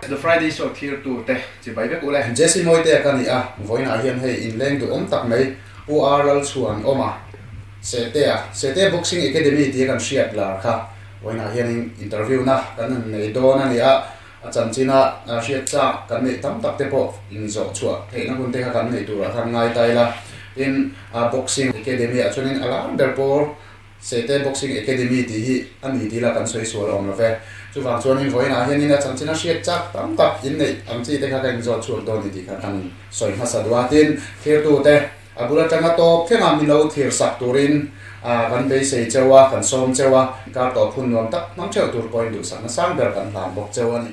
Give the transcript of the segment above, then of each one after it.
The Friday Show thirtu te chibai vek ule. Jesse Mawite ka ni a, vawiinah hian hei inleng duhawm tak mai Pu R Lalchhuan awm a, Sehtea, Sehtea Boxing Academy tia kan hriat lar kha vawiinah hianin interview na kan han nei dawn a ni a, a chanchina hriat chak kan neih tam tak te pawh inzawh chhuah theihna hun te kha kan nei turah khan ngai ta ila. Tin, Boxing Academy ah chuanin a lar ber pawl Sehte Boxing Academy tih hi a ni tih lah kan sawi sual awm lo ve. Chuvang chuanin vawiinah hianin a chanchin a hriat chak tam tak inneih ang chi te kha ka inzawt chhuak dawn ni tih kha kan sawi hmasa duh a. Tin, thirtute a bul atanga tawp thlenga min lo thir sak turin kan beisei cheu a, kan sawm cheu a, kar tawp hun nuam tak hmang theuh tur pawhin duhsakna sang ber kan hlan bawk cheu a ni.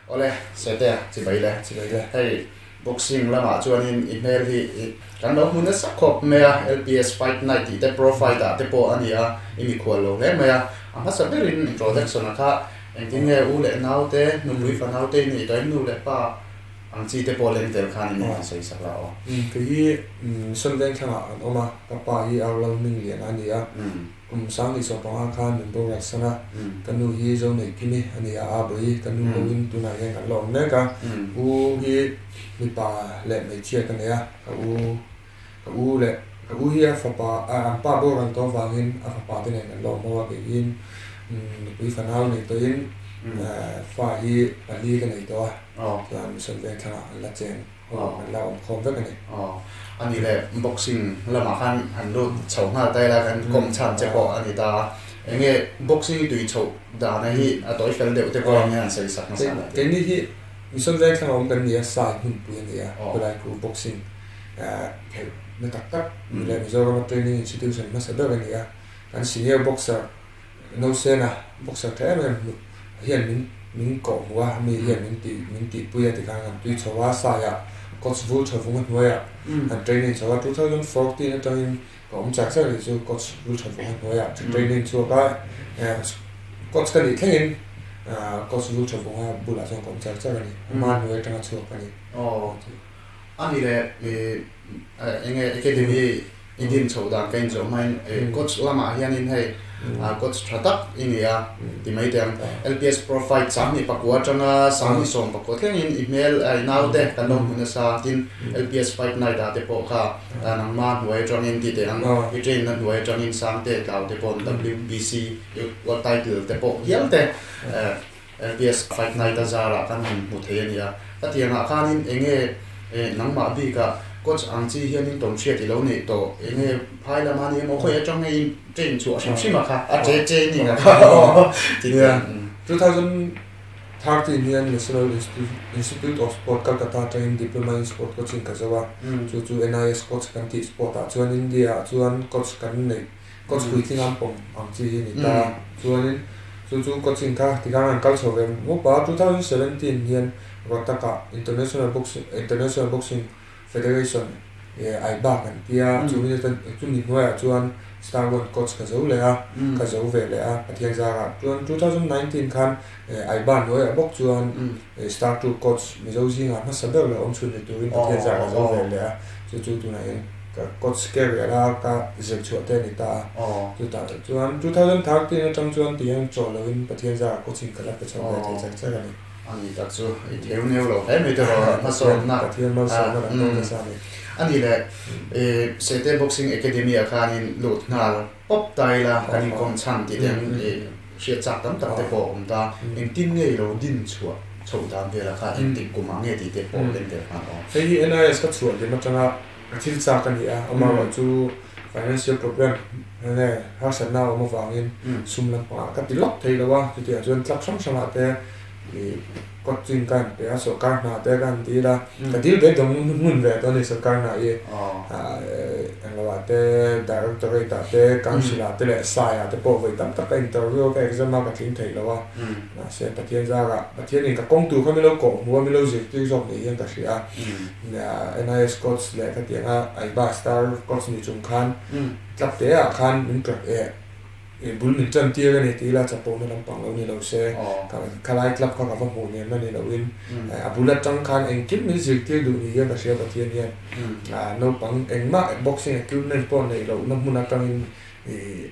Awle, Sete, chibai le. Chibai le. Hei, boxing lamah chuanin i hmel hi i kan lo hmu nasa khawp mai a, LPS Fight Night tih te Pro Fight ah te pawh a ni a, i mikhual lo hle mai a. A hmasa berin introduction a kha engtin nge u leh nau te, nupui fanau te i nih tawh em nu leh pa ang chi te pawh leng tel khan in han sawi sak la aw. Kei hi Sawmveng thlangah kan awm a, ka pa hi Arlal Hmingliana a ni a. Kum sang ni sawmpanga khan min boral san a, ka nu hi zo neih kim i a ni a, a bawi ka nu hoin tunah hian kan la awm mek a, u hi mipa leh hmeichhia ka nei a, ka u ka u leh ka u hi a fapa an pa boral tawh avangin a fapa te nen kan la awm ho a, keiin nupui fanau nei tawhin fa hi pali ka nei tawh a, chuan Mission Vengthlangah an la cheng. Aw, kan la awm khawm vek a ni. Aw, a ni le, boxing lamah khan han lut chho nghal ta ila kan kawm chhan che pawh a ni ta a. Eng nge boxing i tui chhoh dana hi a tawi fel deuh te pawh eng nge han sawi sak hmasa la? Keini hi Mission Vengthlang a awm kan ni a, Sai hmunpui a ni a, khawlai khu boxing theih na tak tak leh Mizorama training institution hmasa ber a ni a. Kan senior boxer Nausena boxer tha em em hian min min kawh hmuh a, mi hian min tih min tihpui a tikhan kan tui chho a, Saiah coach vul tha vung a hnuaiah kan training chho a, 2014 atangin ka awm chak chak a nih chu coach vul tha vung a hnuaiah training chhuak a, coach ka nih thlengin coach vul tha vung a bulah chuan ka awm chak chak a ni, a hma hnuai atanga chhuak ka ni. Aw a ni le eng nge academy I din chhoh dan ka inzawh hmain coach lamah hianin hei coach tha tak i ni a ti mai teh ang. LPS Pro Fight 29 atanga 29 thlengin i hmel i naute kan lo hmu nasa tin LPS Fight Night ah te pawh kha nangma hnuai atangin ti teh ang i train na hnuai atangin Sangte Tlau te paw'n WBC World Title te pawh hial te LPS Fight Night a zarah kan han hmu thei a ni a. Ka tiangah khanin enge nangmah bikah coach ang chi hianin tawnhriat i lo neih tawh, enge phai lama ni emaw khawi atang nge in train chhuah hrim hrim a kha a che che ni nga kha aw ti te. 2013 hian National Institute of Sport Calcutta atangin Diploma in Sport Coaching ka zo a, chu chu NIS coach kan tih sport ah chuan India ah chuan coach kan neih Coach puitling an pawm ang chi hi a ni ta. Chuanin chu chu coaching kha tikhan an kal chho ve mup a, 2017 hian Rohtak-ah International Boxing International Boxing Federation AIBA kan ti a, chumi chumi hnuaiah chuan Star One coach ka zo leh a, ka zo ve leh a Pathian zarah. Chuan 2019 khan AIBA hnuaiah bawk chuan Star Two coach Mizo zingah hmasa ber lo awm chhun ni turin Pathian zar ka zo ve leh a, chu chu tunah hian ka coach career a ka zir chhuah te a ni ta a, chutah chuan 2013 atang chuan ti hian chaw loin Pathian zarah coaching ka la pe chho ve thei chak chak a ni. A ni tak chu i theu neu lo hle mai tiraw hmasawnna Pathian malsawmna kan tawk nasa a ni. A ni le, Sete Boxing Academy ah khanin lut nghal pawp ta ila kan inkawm chhan tih te ang i hriat chak tam tak te pawh a awm ta. Engtin nge i lo din chhuah chhoh dan velah khan engtik kum ah nge tih te pawh leng tel khan aw. Hei hi NIS ka chhuah dim atanga Ka thil chak a ni a, amaherawh chu financial problem nge harsatna a awm avangin sum lampangah ka ti lawk thei lo a, chutiang chuan club hrang hrangah te ih coaching ka han pe a, sawrkar hna te ka han dil a, ka dil ve dawng hmun ve tawh a ni sawrkar hna hi englo ah te directorate ah te council ah te leh sai ah te pawh vawi tam tak ka interview a ka exam a ka tling thei lo a, mahse Pathian zarah Pathianin ka kawng tur kha min lo kawh hmu a min lo zirtir zawk ni hian ka hria a. NIS coach leh khatianga AIBA star coach ni chung khan club te ah khan min tawrh eh bul min tan tir a ni tih ila chapona lampang lo ni lo se khalai club kha ka va hmuh nem a ni loin a bul atang khan engkim min zirtir duh ni hian ka hria Pathian hian naupang engmah boxing equipment pawh neih lohna hmun atangin ih.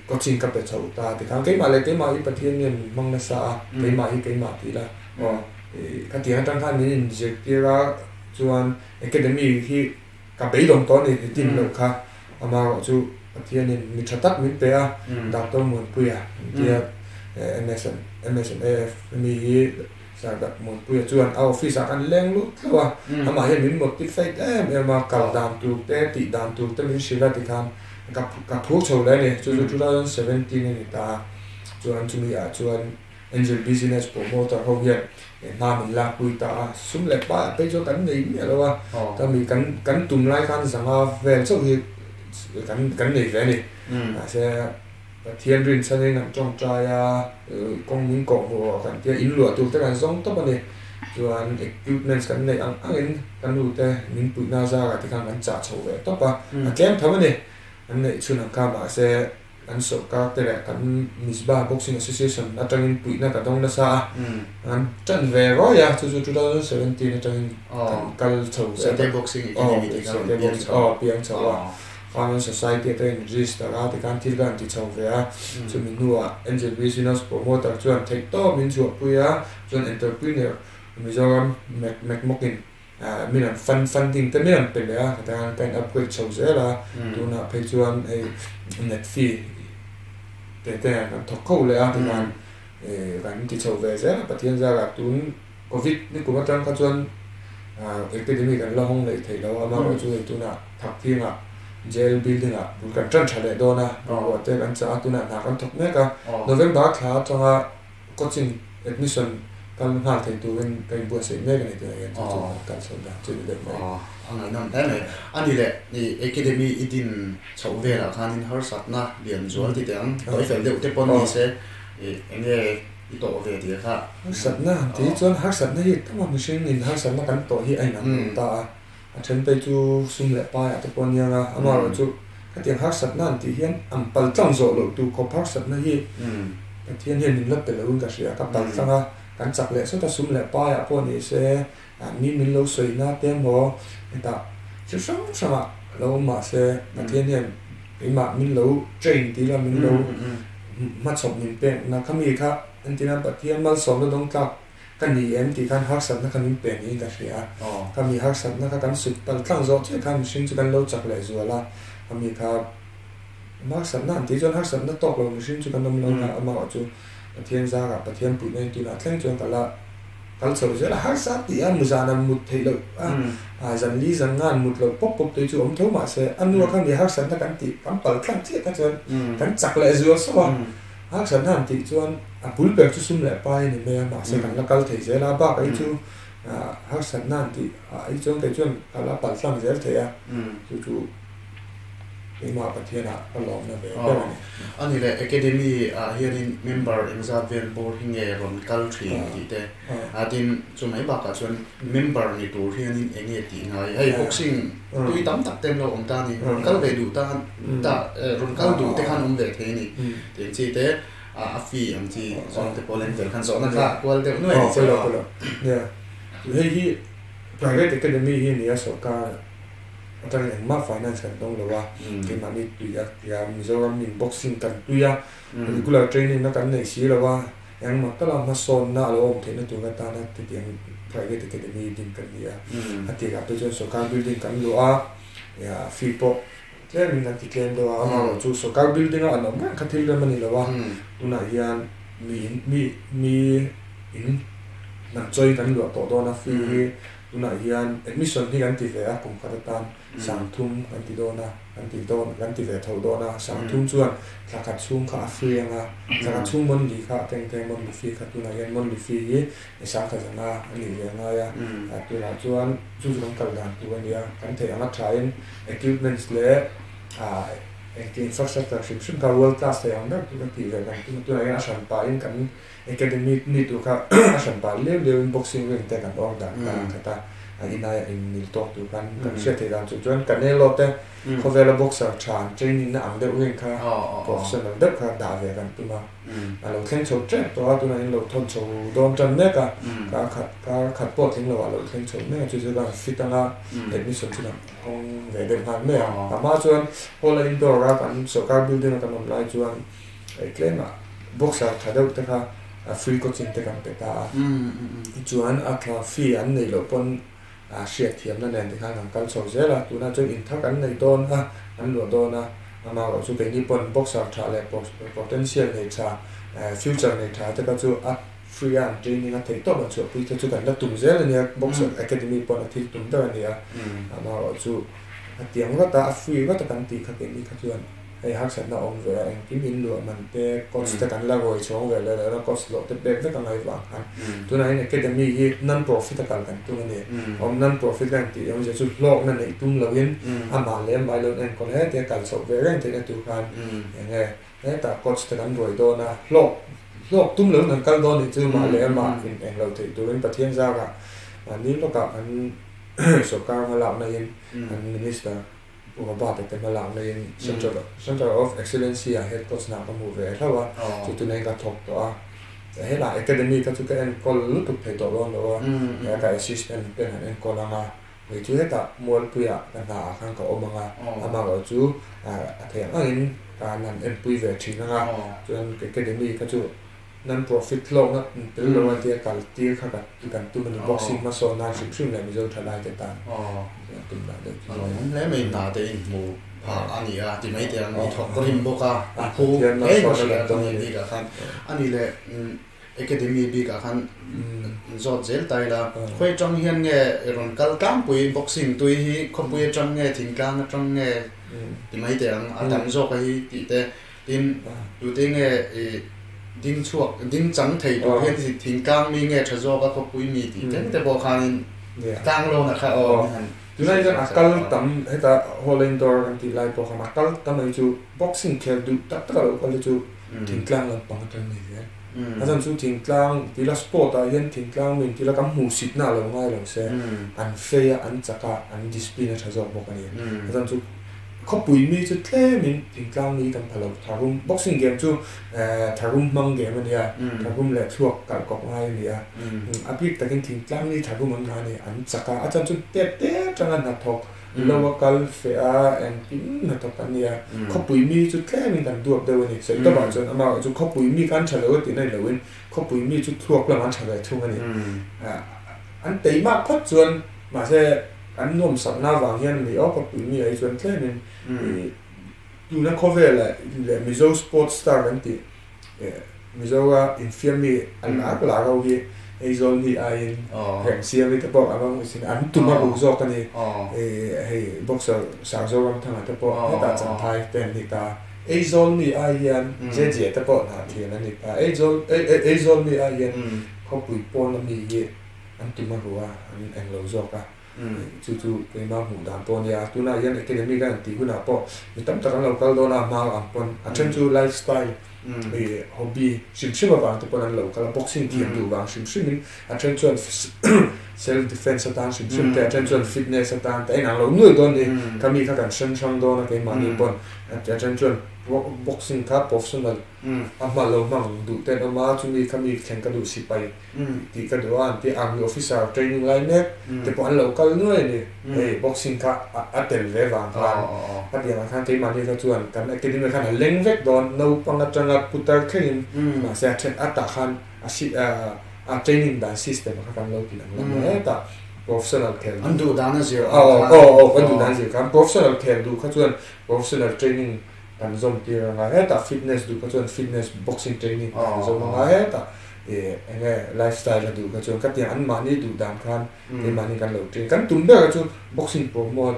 Coaching ka pe chho ta tikhan keimah leh keimah hi Pathian hian min hmang nasa a, keimah hi keimah tih la aw khatiang atang khan min inzirtir a chuan academy hi ka beidawng tawh a ni ni tin loh kha amaherawh chu Pathianin mi tha tak min pe a Doctor Muanpuia an tia MSMAF mi hi Sir Muanpuia chuan a office ah khan leng lut hlauh a amah hian min motivate em em a kal dan tur te tih dan tur te min hrilh a tikhan Ka ka phur chho leh a ni, chu chu 2017 a ni ta a, chuan chumi ah chuan Angel Business Promoter ho hian hna min lak pui ta a, sum leh pa phei chu kan nei miah lo a, ka mi kan kan tum lai khan zanga vel chauh hi kan kan nei ve a ni, mahse Pathian rinchhanin kan tawngtai a, kawng min kawh hmuh ah kan tia in luah tur te kan zawng tawp a ni, chuan equipments kan neih ang angin ka nu te min puihna zarah te khan kan chah chho ve tawp a, a tlem tho a ni. An neih chhun ang kha mahse kan sawrkar te leh kan Mizbah Boxing Association atangin puihna ka dawng nasa a, an tan ve ruai a, chu chu 2017 atangin kan kal chho ve a. Sete Boxing Academy te kha rawn piang chho. Aw piang chho a, Farming Society atangin register a tikhan thil ka han ti chho ve a, chumi hnuah Angel Business Promoter chuan theihtawp min chhuahpui a, chuan Entrepreneur Mizoram Mekmawkin Min an fund funding te min an pe leh a, hetiang hian ka in upgrade chho zel a, tunah phei chuan hei net fee te te kan thawk kho leh a tikhan kan ti chho ve zel a, Pathian zarah tun covid ni kum atang kha chuan academy kan la hawng leh theih lo a, amaherawhchu hei tunah Thakthingah jail building ah bul kan tan tha leh dawn a, bungrua te kan chah a, tunah hna kan thawk mek a, November thla atanga Coaching admission kal nghal thei turin ka inbuatsaih mek a ni tih ah hian chu chu kan kal chho dan chu a ni deuh mai. Aw, a ngaihnawm hle mai. A ni leh, i academy i din chhoh velah khanin harsatna lian zual ti teh ang, tawi fel deuh te pawn ni se, i eng nge i tawh ve tih kha. Harsatna han tih chuan harsatna hi tam a, mihring in harsatna kan tawh hi a inang lo ta a. A then phei chu sum leh paiah te pawh a niang a, amaherawhchu khatiang harsatna an tih hian an paltlang zawh loh tur khawp harsatna hi Pathian hian min la pe loin ka hria, ka paltlang a, kan chak leh sawt a, sum leh paiah pawh ni se, mi min lo sawi na te emaw hetah thil hrang hrangah lo awm mah se Pathian hian keimah min lo train tih ila min lo hmachhawp min pek na kha mi kha entirna Pathian malsawmna dawng tlak Ka ni em tih khan harsatna kha min pe niin ka hria a, ka mi harsatna kha kan sut pal tlang zawh chiah khan mihring chu kan lo chak leh zual a, ka mi kha harsatna an tih chuan harsatna tawk lo mihring chu kan awm lo a, amah chu Pathian zarah Pathian puihna in tunah thleng chuan ka la kal chho zel a, harsa tih a muzan an mut theih loh a, zan li zan nga an mut loh pawp pawp te chu awm tho mahse a nu a kha mi harsatna kan tih kan pal tlang chiah kha chuan kan chak leh zual sauh a. Harsatna han tih chuan a bul ber chu sum leh pai a ni mai a, mahse kan la kal thei zel a, bak ei chu harsatna han tih ah hi chuan kei chuan ka la palh tlang zel thei a, chu chu keimah Pathianah ka lawmna ve ber a ni. A ni leh, Academy ah hianin member engzat vel bawr hi nge rawn kal thin tih te, tin chu mai bakah chuan member ni tur hianin eng nge tih ngai, hei boxing tui tam tak te an lo awm ta a ni, rawn kal ve duh tan ta rawn kal duh te khan awm ve thei a ni tih ang chi te a fee ang chi zawng te pawh leng tel khan zawhna kha kual deuh nuai ni che aw. Nia, hei hi private academy hi a ni a sawrkar atangin engmah finance kan dawng lo a, keimahni tui a tia Mizoram in boxing kan tui a, regular training na kan nei si lo a, Engmah tala hmasawnna a lo awm theihna tur atana hetiang private academy din kan ni a. A tirah te chuan sawrkar building kan luah a, fee pawh tlemin kan ti tlem deuh a, amaherawhchu sawrkar building a an awm reng kha thil rem a ni lo a, tunah hian mi in mi mi in hnam chawi kan luah tawh dawn a, fee hi tunah hian admission hi kan ti ve a kum khat atan. Sangthum kan ti dawn a, kan ti dawn, kan ti ve tho dawn a. Sangthum chuan thla khat chhung kha a free ang a, thla khat chhung monthly kha a keng thei monthly fee kha tunah hian monthly fee hi sangkhat zanga a nih ve a ngai a, tunah chuan chu chu kan kal dan tur a ni a, kan theih anga thain equipments leh engti infrastructure hrim hrim kha world class thei ang ber chu kan tih ve kan tum a, tunah hian a hran pahin kan academy ni tur kha a hran pah leu leuin boxing ring te kan order ta ang khat a. A in aia in nil tawk tur khan kan hriat theih dan chu chuan Canelo te khawvela boxer tha an training na ang deuh reng kha professional deuh kha dah ve kan tum a. A lo thleng chho tep tawh a, tunah in lo thawn chho dawn tan mek a, kar khat kar khat pawh tling lo ah a lo thleng chho mek a, chu chu kan fit anga admission chu kan hawng ve deuh nghal mai a. A hma chuan hall a indoor a kan sawrkar building a kan awm lai chuan hei tlemah boxer tha deuh te kha free coaching te kan pe ta a, tichuan a thla fee an neih loh pawn a hriat thiamna nen tikhan kan kal chho zel a, tunah chuan inthak an nei dawn a, an luah dawn a, amaherawh chu keini pawn boxer tha leh potential nei tha, future nei tha te kha chu a free a an training a theih tawp an chhuahpui te chu kan la tum zel a nia, boxer academy pawn a thil tum ber a ni a, amaherawh chu a tiang vat a, a free vat a kan tih kha keini kha chuan. Hei harsatna awm ve a, engkim in luah man te, coach te kan la ruai chhawng ve leh leh a, coach hlawh te pek vek a ngaih vang khan tunah hian academy hi non profit a kal kan tum a ni. Awm non profit ka intih awmzia chu hlawkna neih tum loin amah leh amah ilo enkawl he tia kal chhoh ve reng theihna tur khan eng nge hetah coach te kan ruai dawn a, hlawk hlawk tum loin kan kal dawn nih chu mah leh amah in englo theih turin Pathian zarah mahni lawkah kan sawrkar hmalakna in kan minister Pu Mabata te hmalak naiin Central Centre of Excellency ah head coach hna ka hmuh ve hlauh a, chu tunah hian ka thawk tawh a. Helai academy kha chu ka enkawl lutuk thei tawh dawn lo a, he ka assistant ten han enkawl ang a, kei chu hetah Mualpuiah ka hna ah khan ka awm ang a, amaherawh chu a theih ang angin ka han enpui ve thin ang a, chuan academy kha chu Non-profit hlawkna tel lo a tia kal tir kha ka kan tum a ni. Boxing hmasawn nan hrim hrim leh Mizo thalai te tan kan tum dan deuh chu. A lawmawm hle mai hna te in hmu phah a ni a ti mai teh ang i thawk rim bawk a a phu hle ka hria ka nih bik ah khan a ni leh academy bik ah khan zawt zel ta ila khawi atang hian nge i rawn kal tlangpui boxing tui hi khawpui atang nge thingtlang atang nge ti mai teh ang a tam zawk a hi tih te Tin, tute nge i ding chhuak, ding chang thei tur hian thingtlang mi nge tha zawk a khawpui mi tih thleng te pawh khanin tlang lawn a kha aw min han Tunah hian a kal tam heta Hall Indoor kan tih lai pawh khan a kal tam mai chu boxing khel duh tak tak a lo kal te chu thingtlang lampang atang ni zel. A chhan chu thingtlang tila sport ah hian thingtlang mi tila kan hmuhsitna a lo ngai lo se an fei a, an chak a, an discipline a tha zawk bawk a ni. A chhan chu Khawpui mi chu tlemin thingtlang mi kan pha lo. Tharum, boxing game chu tharum hmang game a nia, tharum leh thluak kalh kawp ngai a ni a. A bik takin thingtlang mi tharum an ngah a ni, an chak a, a chan chu tep tep atanga hnathawk lo a kal feh a, engkim hnathawk an ni a. Khawpui mi chu tlemin kan duap deuh a ni. Sawi tawpah chuan amah chu khawpui mi kha an tha lo a tih na ni loin khawpui mi chu thluak lamah an tha ve thung a ni. An teimah phawt chuan mahse, An nuamsakna avang hian mi aw ka pui mi ai chuan tlemin i tuna khawvel leh Mizo sports star kan tih Mizoa infiam mi a lar lar ho hi Aizawl mi aiin Remsiami te pawh an awm sin an tum a ru zawk a ni. Hei boxer Sangzoramthanga te pawh hetah Champhai te an ni ta. Aizawl mi ai hian Jeje te pawh Hnahthial an ni ta. Aizawl mi ai hian khawpui pawna mi hi An tum a ru a, an eng lo zawk a, chu chu keimah hmuh dan pawh a nia. Tunah hian academy kan han tih hunah pawh mi tam tak an lo kal dawn a, hma ang pawn a then chu life style ih hobby hrim hrim avang te pawn an lo kal a, boxing thiam duh vang hrim hrimin a then chuan self defence atan hrim hrim te, a then chuan fitness atan te a inang lo nuai dawn a ni. Khami kha kan hrang hrang dawn a keimahni pawn a then chuan boxing kha professional a hma lo hmang duh te an awm a, chumi khami thleng ka duh sipai tih ka duh a, an ti army officer training lai mek te pawh an lo kal nuai a ni. Hei boxing kha a tel ve vang khan a piangah khan keimahni kha chuan kan academy khan a leng vek dawn naupang atanga putar thlengin mahse a then a tah khan a si a training dan system kha kan lo ti ang lam hetah professional khel An duh dan a zir ang khan aw aw kan duh dan a zir khan professional khel duh kha chuan professional training kan zawm tir ang a hetah fitness duh kha chuan fitness boxing training kan zawm ang a hetah Ih eng nge life style a duh kha chuan ka tiang an mahni duh dan khan keimahni kan lo ṭin. Kan tum ber chu boxing promote,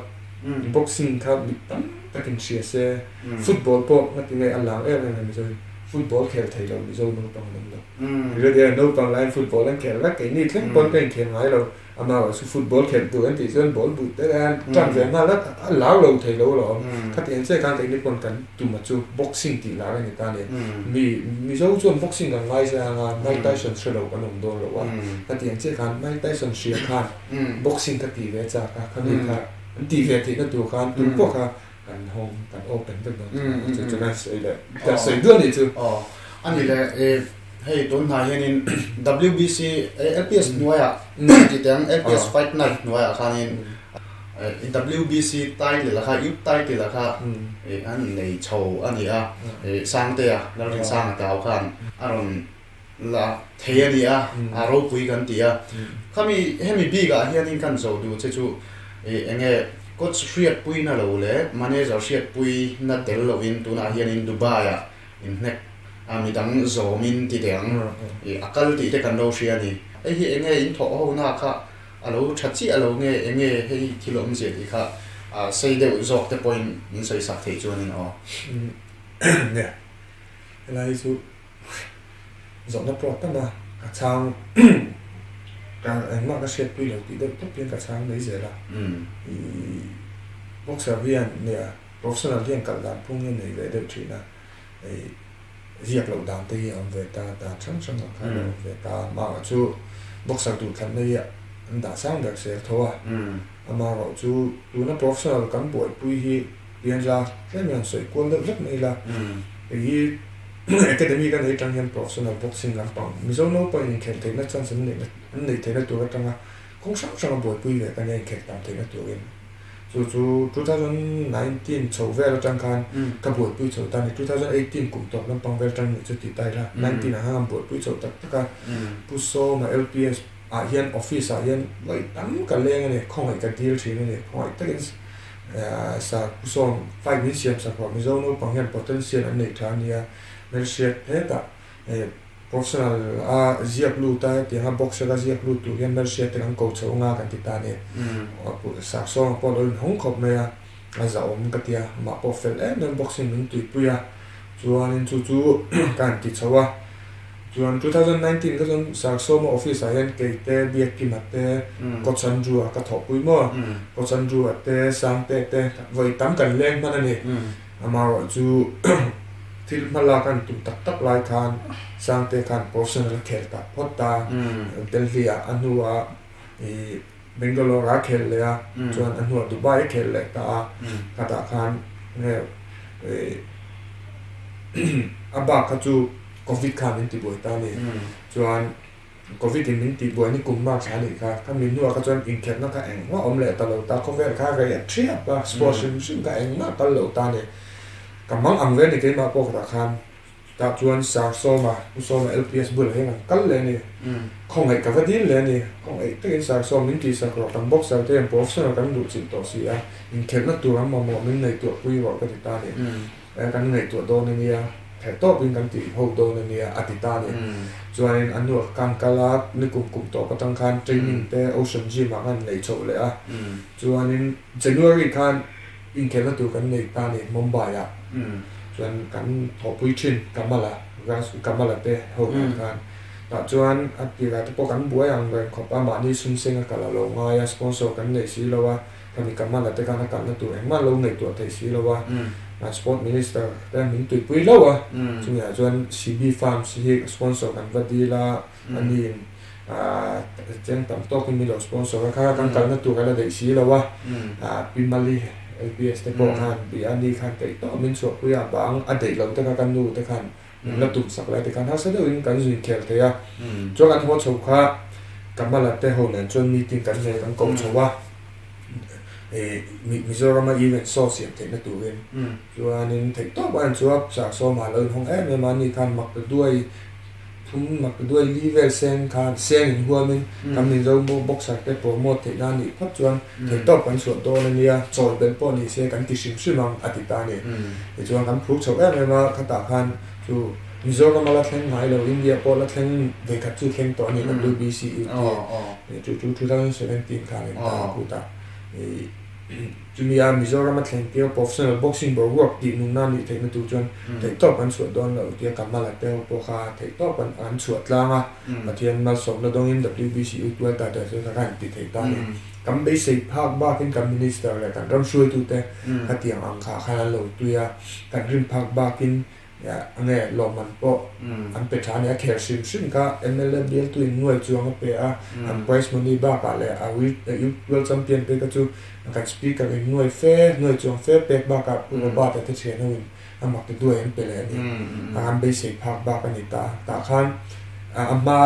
boxing kha mi tam takin hria se, football pawh nga ti nge a lang em em a Mizo hi. football khel thei lo Mizo naupang an awm lo. Mizo naupang laiin football an khel vek, keini thleng pawn ka inkhel ngai lo. Amaherawh chu football khelh tur an tih chuan ball but te hian tan ve nghal a, a lar lo thei lo alawm. Khati ang chiah khan keini pawn kan tum a chu boxing tih lar a ni ta a ni. Mi Mizo chuan boxing kan ngai zai anga Mike Tyson hre lo kan awm dawn lo a. Khati ang chiah khan Mike Tyson hria khan boxing ka tih ve chak a, khami kha an tih ve theihna tur khan tum pawh kha kan hawng kan open vek dawn chu chu chu kan sawi leh kan sawi duah nih chu. Aw a ni le e hei tun hnai hianin WBC LPS hnuaiah tih teh ang LPS Fight Night hnuaiah khanin WBC title kha youth title kha an nei chho a ni a Sangtea Lalrinsanga tau khan a rawn la thei a ni a a ropui kan ti a khami hemi bik ah hianin kan zo duh che chu ih eng nge coach hriatpui na lo leh manager hriatpui na tel lovin tunah hianin Dubai ah inhnek a midang zawmin ti teh ang ih a kal tih te kan lo hria a ni hei hi eng nge in thawh ho na kha a lo tha chiah lo nge eng nge hei thil awmzia tih kha ah sei deuh zawk te pawhin min sawi sak theih chuanin aw. Nia helai chu. Zawhna pawh a tam a, ka chhang ka engmah ka hriatpui lo tih deuh tawp hian ka chhang mai zel a. Ih boxer hian nia professional hian kalh dan phung hi a nei ve deuh thin a, ih ziak loh dan te hi a awm ve ta, dan hrang hrang ang khan a awm ve ta. Amaherawh chu boxer duhthlanna hi an dah sang ber zel tho a, amaherawh chu tuna professional kan buaipui hi pianla tlem hian sawi kual deuh vek mai ila, hei hi. Academy ka nei atang hian professional boxing lampang Mizo naupang inkhelh theihna chance an neihna an neih theihna tur atanga kawng hrang hranga buaipui ve ka nia inkhelh tam theihna turin chu chu 2019 chho vel atang khan ka buaipui chho ta a ni 2018 kum tawp lampang vel atang nih chu tih ta ila 19 ah khan an buaipui chho tak tak a Pu Sawma LPS ah hian office ah hian vawi tam ka leng a ni khawngaih ka dil thin a ni khawngaih takin Sa Pu Sawm fight min siam sak rawh Mizo naupang hian potential an nei tha a nia hmelhriat hetah professional a ziak lut a hetiang a boxer a ziak lut tur hian hmelhriat te kan ko chho anga kan ti ta a ni. Sa Sawma pawh a lo inhawng khawp mai a, a zahawm ka ti a, amah pawh fel em em boxing min tuipui a, chuanin chu chu ka han ti chho a. Chuan 2019 kha chuan Sarsawma office ah hian kei te, Biakkima te, Coach Andrew a ka thawhpui maw? Coach Andrew a te, Sangte te vawi tam kan leng hman a ni. Amaherawh chu thil hma lak an tum tak tak lai khan Sangte khan professional a khel tak phawt ta. Delhi ah a hnuah ih Bangalore a khel leh a, chuan a hnuah Dubai a khel leh ta a. Khatah khan nge ih a bak kha chu Covid kha min tibuai ta a ni. Chuan Covid in min tihbuai ni kum March a nih kha, kha mi hnuah kha chuan inkhelhna kha engmah awm leh ta lo ta, khawvel kha rei a thiap a, sports hrim hrim kha engmah kal lo ta a ni. Ka mang ang ve a ni keimah pawh tah khan, tah chuan Sir Sawma, Pu Sawma LPS bulah hian kan kal leh a ni. Khawngaih ka va dil leh a ni. Khawngaih takin Sir Sawm min tihsak rawh, kan boxer te hian professional kan duh chilh tawh si a, inkhelhna tur an mamawh min ngaihtuahpui rawh ka ti ta a ni. Kan ngaihtuah dawn a nia, theih tawpin kan tih ho dawn a nia a ti ta a ni. Chuanin a hnuah kan kal a, ni kum kum tawp atang khan training te Ocean Gym ah khan neih chhoh leh a. Chuanin January khan inkhelhna tur kan nei ta a ni Mumbai ah. Chuan kan thawhpui thin Kamala, Kamala te ho nen khan. Tah chuan a tirah te pawh kan buai ang reng khawp a, mahni sum seng a kal a lo ngai a, sponsor kan nei si lo a. Khami Kamala te khan a kalna tur engmah lo ngaihtuah theih si lo a, Sport Minister te min tuipui hlauh a, chumi ah chuan CB Farms hi sponsor kan va dil a, ani in cheng tam tawkin min lo sponsor a, kha kan kalna tur a la daih si lo a, Pi Mali LPS te pawh khan pi ani khan theih tawh min chhuahpui a, bang a daih lo te kha kan nu te khan min la tum sak lai te khan harsa deuhin kan zui khel thei a, chuan kan haw chho kha Kamala te ho nen chuan meeting kan nei kan koh chho a. Mizorama event saw siam theihna turin chuanin theih tawp a inchuak Sarsawma a lo inhawng em em a, ani khan mak ta duai thum mak ta duai li vel seng khan seng inhuamin kan Mizo boxer te promote theihna a nih phawt chuan theih tawp kan chhuah dawn a nia, chawi belh pawh ni se kan ti hrim hrim ang a ti ta a ni. Tichuan kan phur chho em em a, khatah khan chu Mizorama la thleng ngai lo, India pawh la thleng ve khat chu thleng tawh a ni WBC U T. Chu chu 2017 khan in ta a kut a. Chumi a Mizoram a thleng tir professional boxing boruak tih nunna nih theihna tur chuan theihtawp an chhuah dawn lo tia Kamala te ho pawh kha theihtawp an an chhuah tlang a, Pathian malsawmna dawngin WBC U12 title chu ka han ti thei ta a ni. Kan beisei phak bakin kan minister leh kan ram hruaitute khatiang ang kha khan an lo tui a, kan rin phak bakin Nge lawmman pawh an pe tha a ni. A kher hrim hrim kha mla bialtu in nuai chuang a pe a, an prize money bakah leh a World Champion te kha chu kan speaker in nuai fe, nuai chuang fe pek bakah Pu Robert-a te thian ho in a mak te duai an pe leh a ni. A an beisei phak bak a ni ta. Tah khan a hma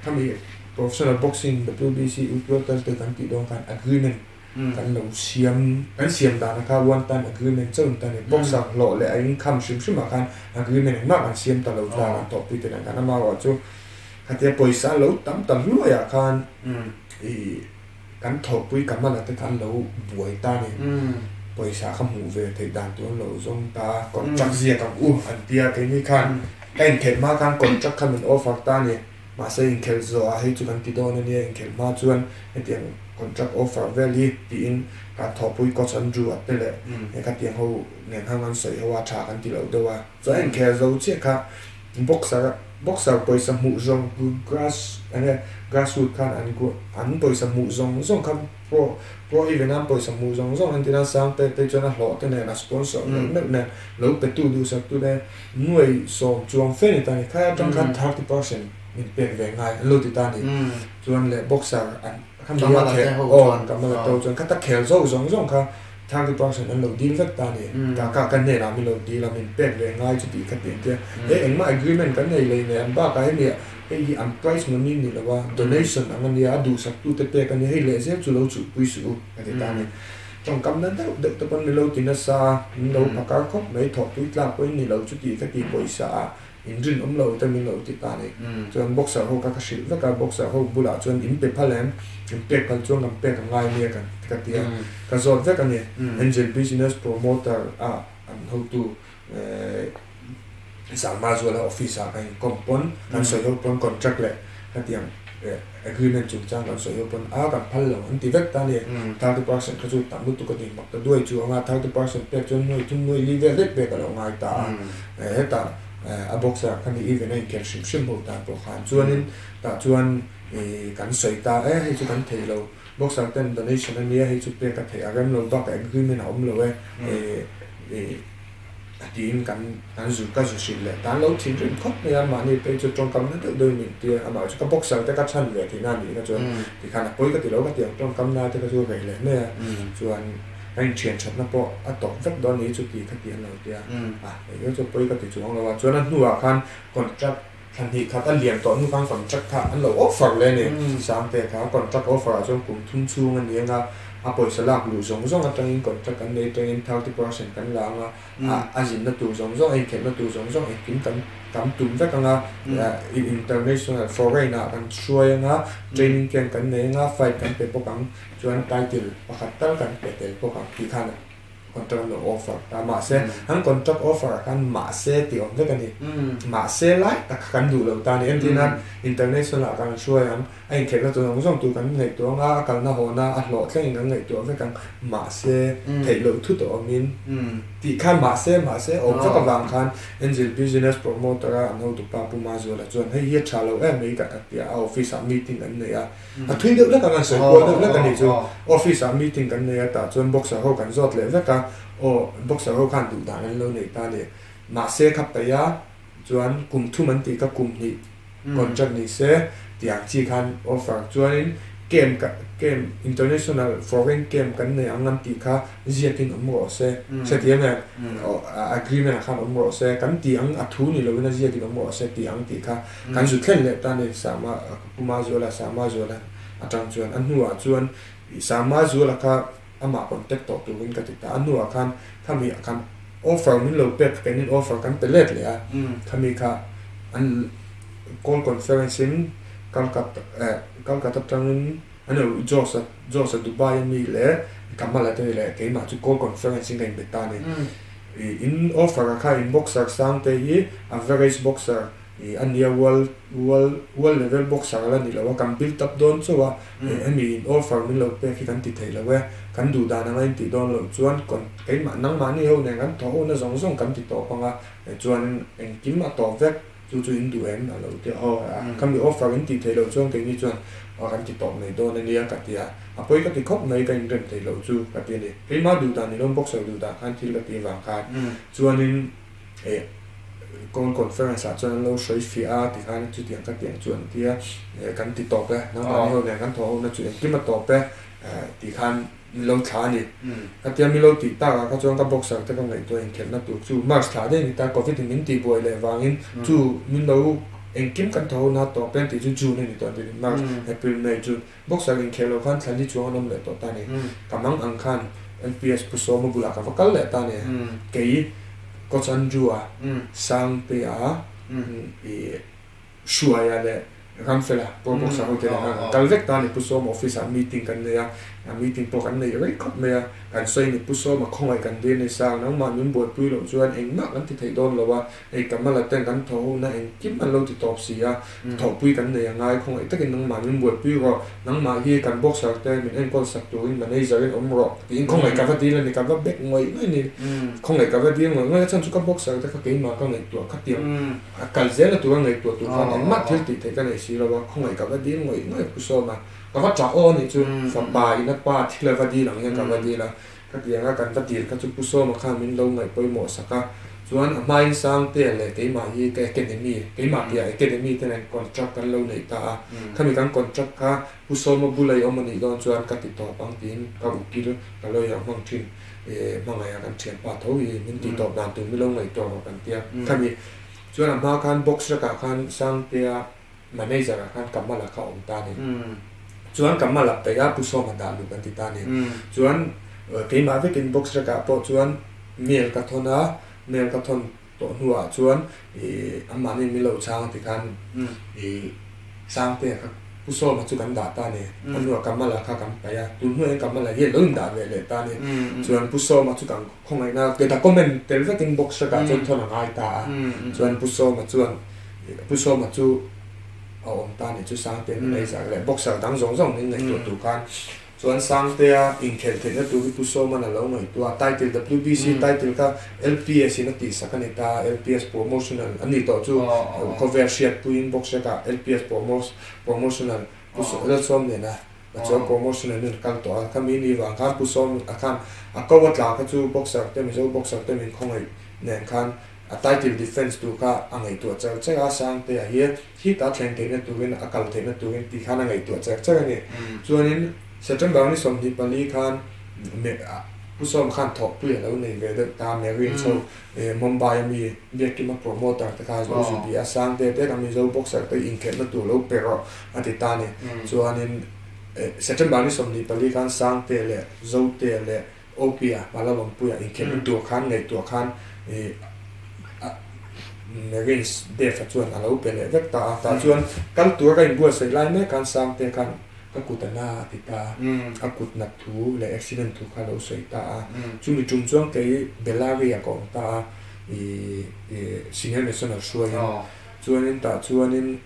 khami Professional Boxing WBC U12 te kan tih dawn khan agreement Kan lo siam, kan siam dan kha one time agreement chauh ta ni. Boxer hlawh leh a income hrim hrim ah khan agreement engmah kan siam ta lo tla kan thawhpui te nen khan amaherawh chu khatia pawisa lo tam ta hluai ah khan ih kan thawhpui Kamala te kha an lo buai ta ni. Pawisa kha hmuh ve theih dan tur an lo zawng ta, contract ziak ang u an tia keini khan ka inkhelh hma khan contract kha min offer ta ni. Mahse inkhelh zawhah hei chu kan ti dawn a nia, inkhelh hma chuan hetiang contract offer vel hi tiin kan thawhpui coach Andrew a te leh he khatiang ho nen hang an sawi ho a, tha kan ti lo deuh a. Chuan inkhelh zo chiah kha boxer boxer pawisa hmuh zawng grass eng nge grassroot khan an an pawisa hmuh zawng zawng kha pro pro event an pawisa hmuh zawng zawng entir a sang pek phei chuan a hlawh te nen a sponsor meuh meuh nen lo petu duhsak tu te Nuai 10 chuang fe ni ta ni. Khai atang khan 30% min pek ve ngai an lo ti ta ni. Chuan leh boxer an kha mi a khel aw Kamala te ho chuan khata khel zo zawng zawng kha 30% an lo dil vek ta ni. Ka ka ka hnenah min lo dil a min pek ve ngai chu tih kha ti an tia. He engmah agreement kan nei lei nei an bakah hemi hei hi an prize money ni lo a donation ang a nia a duhsak tute pek a nia hei lehzel chu lo chuhpui suh u ka ti ta ni. Tawngkam na deuh deuh te pawn milo ti nasa a, min lo phakar khawp mai, thawhpui tlak pawhin ni lo chuti ka ti pawisa a, in rinawm lo te min lo ti ta ni. Chuan boxer ho kha ka hrilh vek a, boxer ho bulah chuan in pe phal em, in pek phal chuan kan pek a ngai nia ka ka ti a, ka zawt vek a ni. Angel Business Promoter a an hotu Sangma Zuala office ah kan inkawm pawn kan sawi ho pawn contract leh hetiang agreement chungchang kan sawi ho pawn a kan phal lo an ti vek ta a ni. 30% kha chu tam lutuk a ni mak ta duai chu anga 30% pek chuan nuai thum nuai li vel vek pek a lo ngai ta a hetah a boxer kha ni event a inkhel hrim hrim ho tan pawh khan chuanin tah chuan kan sawi ta e hei chu kan thei lo boxer ten donation a nia hei chu pek a theih a rem lo bakah agreement a awm lo e Tiin kan kan zu ka zu hrilh leh tan lo thinrim khawp mai a, mahni phei chu tawngkam na deuh deuhin min ti a, amah chu ka boxer te ka chhan ve tihna a nih kha chuan tikhan a pawi ka ti lo ka ti ang tawngkam na te kha chu rei leh mai a, chuan kan inthian thatna pawh a tawp vek dawn ni chu ti kha ti an lo ti a, a hei kha chu pawi ka ti chuang lo a, chuan a hnuah khan contract thla hnih khat a lian tawh hnu khan contract kha an lo offer leh a ni, Sangte kha contract offer ah chuan kum thum chhung a ni ang a, a pawisa lak luh zawng zawng atangin contract kan nei atangin 30% kan la ang a, a zinna tur zawng zawng, a inkhelhna tur zawng zawng engkim kan tam tum vek ang a, international foreign ah kan hruai ang a, training camp kan nei ang a, fight kan pe bawk ang, chuan title pakhat tal kan pe tel bawk ang tih khan Contract lo offer ta mahse an contract offer ah khan mahse tih awm vek a ni. Mahse lai tak kha kan duh lo ta a ni. Entir nan international ah kan hruai ang, a inkhelhna tur zawng zawng tur kan ngaihtuah ang a, a kalna hawna a hlawh thlengin kan ngaihtuah vek ang. Mahse theih loh thut a awmin tih khan mahse mahse awm vek avang khan Angel Business Promoter a an hotupa Pu Mazuala chuan hei hi a tha lo em mai ka ti a, a office ah meeting an nei a. A thui deuh hlek ang, an sawi kual deuh hlek a nih chu. Office ah meeting kan nei a, tah chuan boxer ho kan zawt leh vek a, aw boxer ho khan duh dan an lo nei ta a ni. Mahse kha peih a, chuan kum thum an tih kha kum hnih contract ni se tih ang chi khan offer chuanin camp ka camp international foreign camp kan nei ang an tih kha ziakin awm rawh se hrethiam em agreement ah khan awm rawh se kan tih ang a thu ni lovin a ziakin awm rawh se tih ang tih kha kan zu thlen leh ta a ni Sama Pu Mazuala, Samazuala atang chuan a hnuah chuan Samazuala kha amah contact tawh turin ka ti ta. A hnuah khan khami kan offer min lo pek kha keinin offer kan pe let leh a, khami kha an call conference in Calcutta eh Calcutta atangin an lo Jos a Jos a Dubai a mi leh Kamala te leh keimah chu call conference in ka inbe ta a ni. In offer a kha in boxer sang te hi average boxer. Ih a nia world world world level boxer a la ni lo a, kan built up dawn chauh a, ih hemi in offer min lo pek hi kan ti thei lo e, kan duh dan anga in tih dawn loh chuan con keimah nangmahni ho nen kan thawh hona zawng zawng kan ti tawp ang a, chuan engkim a tawp vek. Chu chu in duh em? A lo ti a, aw khami offer in tih theih loh chuan keini chuan aw kan ti tawp mai dawn a nia ka ti a, a pawi ka ti khawp mai ka inrem theih loh chu ka ti a ni. Keimah duh dan nilawm boxer duh dan khan thil ka tih vang khan chuanin eh call conference ah chuan an lo sawi fiah a tikhan chutiang ka tiang chu an ti a, eh kan ti tawp e, nangmahni ho nen kan thawh ho na chu engkim a tawp e tih khan Min lo thla a ni. Ka tia min lo tih tak ah kha chuan ka boxer te ka ngaihtuah inkhelhna tur chu March thla daih a ni ta, Covid in min tih buai leh vangin chu min lo engkim kan tho na tawp em tih chu June a ni tawh an ti March, April, May, June boxer inkhelh loh khan thla li chuang an awm leh tawh ta a ni. Ka mang ang khan LPS Pu Sawma bulah ka va kal leh ta a ni. Kei Coach Andrew-a, Sangtea, ih Hruaia leh Ramfela pawh boxer ho te nen khan kan kal vek ta a ni. Pu Sawma office ah meeting kan nei a, meeting pawh kan nei rei khawp mai a, kan sawi a ni. Pu Sawma khawngaih kan dir ni sang, nangmah min buaipui loh chuan engmah kan ti theih dawn lo a, hei Kamala ten kan thaw ho na engkim an lo ti tawp si a, thawhpui kan nei a ngai, khawngaih takin nangmah min buaipui rawh, nangmah hi kan boxer te min enkawl sak turin manager in awm rawh tiin khawngaih ka va dil a ni, ka va bek ngawih ngawih a ni. Khawngaih ka va dil ngawih ngawih a, chhan chu ka boxer te kha keimah ka ngaihtuah khatiang. A kal zel a tura ngaihtuah tur khan engmah thil tih theih ka nei si lo a, khawngaih ka va dil ngawih ngawih Pu Sawma, ka va ṭah aw anih chu, fapa in a pa thil a va dil ang hian ka va dil a, ka ti ang a, kan va dil kha chu Pu Sawma khan min lo ngaih pawimawh sak a, chuan a hmain Sangtea leh keimah hi ka academy, keimah piah academy te nen contract kan lo neih ta a, khami kan contract kha Pu Sawma bula i awm anih dawn chuan ka ti tawp ang tiin ka ukil ka lawyer hmang ṭhin hmangaih a kan thianpa tho hi min tih tawp dan tur milo ngaihtuah rawh kan tia khami chuan a hma khan box rakah khan Sangtea manager ah khan Kamala kha awm ta ni chuan Kamala peih a Pu Sawma dah luh kan ti ta ni chuan keimah vekin box rakah pawh chuan mail ka thawn a mail ka thawn tawh hnuah chuan ih anmahni min lo chhang ti khan ih Sangtea kha Pu Sawma chu kan dah ta a ni. A hnuah Kamala kha kan paih a, tun hnuah hian Kamala hi a lo indah ve leh ta a ni. Chuan Pu Sawma chu kan khawngaihna ke document tel vekin box hrekah chuan thawn a ngai ta a. Chuan Pu Sawma chuan Pu Sawma chu a awm ta a ni chu Sangtea manager leh boxer dang zawng zawng min ngaihtuah tur khan Chuan Sangtea inkhelh theihna tur hi Pu Sawman a lo ngaihtuah a, title WBC title kha LPS in a tihsak a ni ta, LPS promotional a nih tawh chu khawvel hriatpuiin boxer ah LPS promotional Pu Lalsawm nena a chuan promotional in a kal tawh a, khami ni vang khan Pu Sawm a khan a ko a tla kha chu boxer te Mizo boxer te min khawngaih nen khan A title defence tur kha a ngaihtuah char char a, Sangtea hi hita thleng theihna turin a kal theihna turin tih khan a ngaihtuah char char a ni. Chuanin September ni 24 khan Pu Sawm khan thawhpui a lo nei ve deuh ta, Marine chho Mumbai a mi Biakkima promoter te kha a lo zui bih a, Sangtea te kan Mizo boxer te inkhelhna tur lo pe rawh a ti ta a ni. Chuanin September ni 24 khan Sangtea leh Zotea leh Opia, Malalawmpuia inkhelhna tur khan ngaihtuah khan Marines Dave-a chuan a lo pe leh vek ta a. Tah chuan kal tura ka inbuatsaih lai mek khan Sangte khan ka kut a na a ti ta a, a kut nat thu leh accident thu kha a lo sawi ta a. Chumi tum chuan kei Bellary-ah ka awm ta a, Senior National hruaiin. Chuanin tah chuanin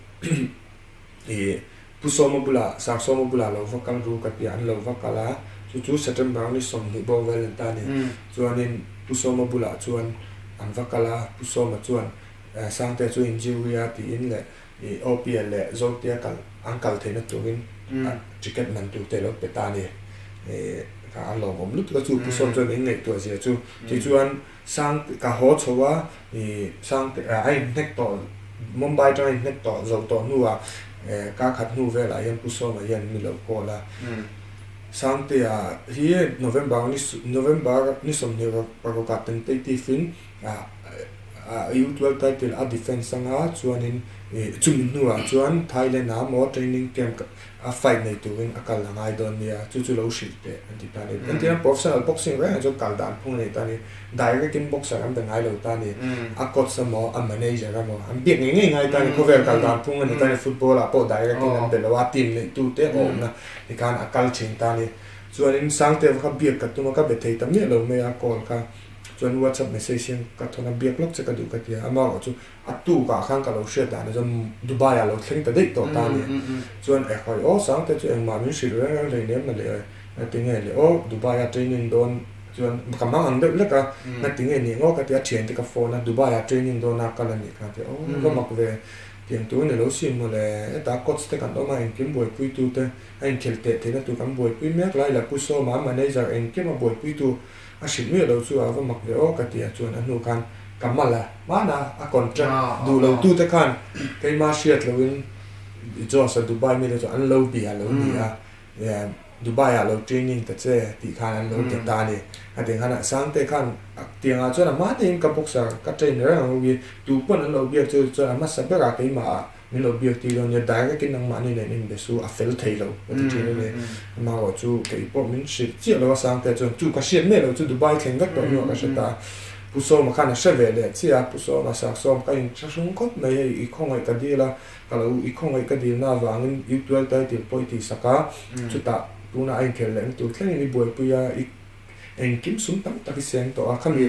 Ih, Pu Sawma bulah, Sang Sawma bulah lo va kal ru ka ti a, an lo va kal a, chu chu September ni 20 bawk vel an ta a ni. Chuanin Pu Sawma bulah chuan an va kal a, Pu Sawma chuan Sangtea chu injury a tiin leh ih Awpia leh Zotea kal an kal theihna turin ticket man tur te a lo pe ta a ni. Ih, kha a lawmawm lutuk a chu Pu Sawma chuan min ngaihtuah zia chu. Tichuan Sang ka haw chho a, ih Sangte a inhnek tawh Mumbai atanga inhnek tawh zo tawh hnuah ka khat hnu velah hian Pu Sawma hian mi lo call a. Sangtea hi November ni November ni 26 ah tentative in U12 title a defence anga chuanin ih chumi hnuah chuan Thailand ah maw training camp a fight nei turin a kal a ngai dawn nia, chu chu lo hrilh teh an ti ta a ni. Engtin a professional boxing reng ah chuan kal dan phung a nei ta a ni. Direct in boxer an be ngai lo ta a ni. A coach emaw, a manager emaw an biak ngei ngei ngai ta a ni. Khawvel kal dan phung a ni ta a ni. Football ah pawh direct in an be lo a, team neih tu te a awmna tikhan a kal thin ta a ni. Chuanin Sangte va kha biak ka tum a, ka be thei ta miah lo mai a call kha. Chuan WhatsApp message hian ka thawn a, biak lawk che ka duh ka ti a, amaherawh chu a tukah khan ka lo hriat dan ah chuan Dubai ah lo thleng ta daih tawh ta a ni. Chuan ekhawih aw Sangte chu engmah min hrilh reng reng hleinem na leh ngati nge le aw Dubai ah training dawn chuan ka mang ang deuh lek a, ngati nge ni ngaw ka ti a, thiante ka phone a, Dubai ah training dawn a kal a nih kha a ti a, aw va mak ve tiang tur a ni lo sin mawle, hetah coach te kan awm a engkim buaipuitu te a inkhelh teh theihna tur kan buaipui mek lai la Pu Sawma manager engkim a buaipuitu A hrilh miah lo chu a va mak ve aw ka ti a, chuan a hnu khan ka mal a, hmana a contract duh lo tute khan keimah hriat loin Josh-a Dubai mite chu an lo bia lo ni a, Dubai ah lo training ta che tih khan an lo ti ta a ni. A tih khan Sangte khan tiangah chuan a hma deuhin ka boxer ka train reng ang u i, tu pawn an lo biak chu chuan a hmasa berah keimah ah Min lo biak tir dawn nia, direct in nangmahni nen in be su, a fel thei lo ka ti thin a ni. Amaherawh chu kei pawh min hrilh chiah lo a Sangtea chuan chu ka hriat miah lo chu Dubai thleng vek tawh hnuah ka hre ta a. Pu Sawma khan a hre ve leh chiah a, Pu Sawma Saksawm ka inthlahrung khawp mai hei i khawngaih ka dil a, ka lo i khawngaih ka dilna avangin U12 title pawh i tihsak a, chutah tunah a inkhel leh na tur thlengin i buaipui a, i engkim sum tam tak i seng tawh a, khami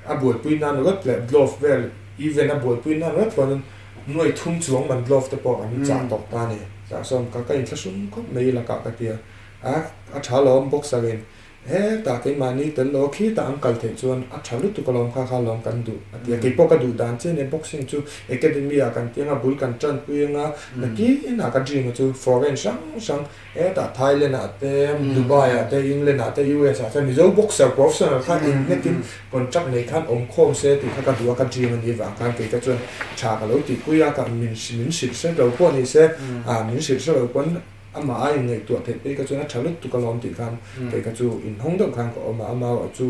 a buaipui nan rawt leh glove vel event a buaipui nan rawt chuanin nuai thum chuang man glove te pawh an chah tawh ta a ni. Chah sawn ka ka inthlahrung khawp mai lakah ka ti a, a a tha alawm boxer in hetah keimahni tel lo a khitah an kal theih chuan a tha lutuk alawm kha kha alawm kan duh a ti a, keipawh ka duh dan chiah nia boxing chu academy ah kan ti anga bul kan tanpui anga nakinah ka dream a chu foreign hrang hrang Hetah Thailand ah te, Dubai ah te, England ah te, US ah te Mizo boxer professional khan inhnetin contract nei khan awm khawm se tih kha ka duh a, ka dream a nih vang khan kei ka chuan tha ka lo tihpui a, ka min min hrilh hre lo pawh ni se, ah min hrilh hre lo pawn amah a inngaihtuah theih phei ka chuan a tha lutuk alawm tih khan kei ka chu inhawng deuh khan ka awm a, amaherawh chu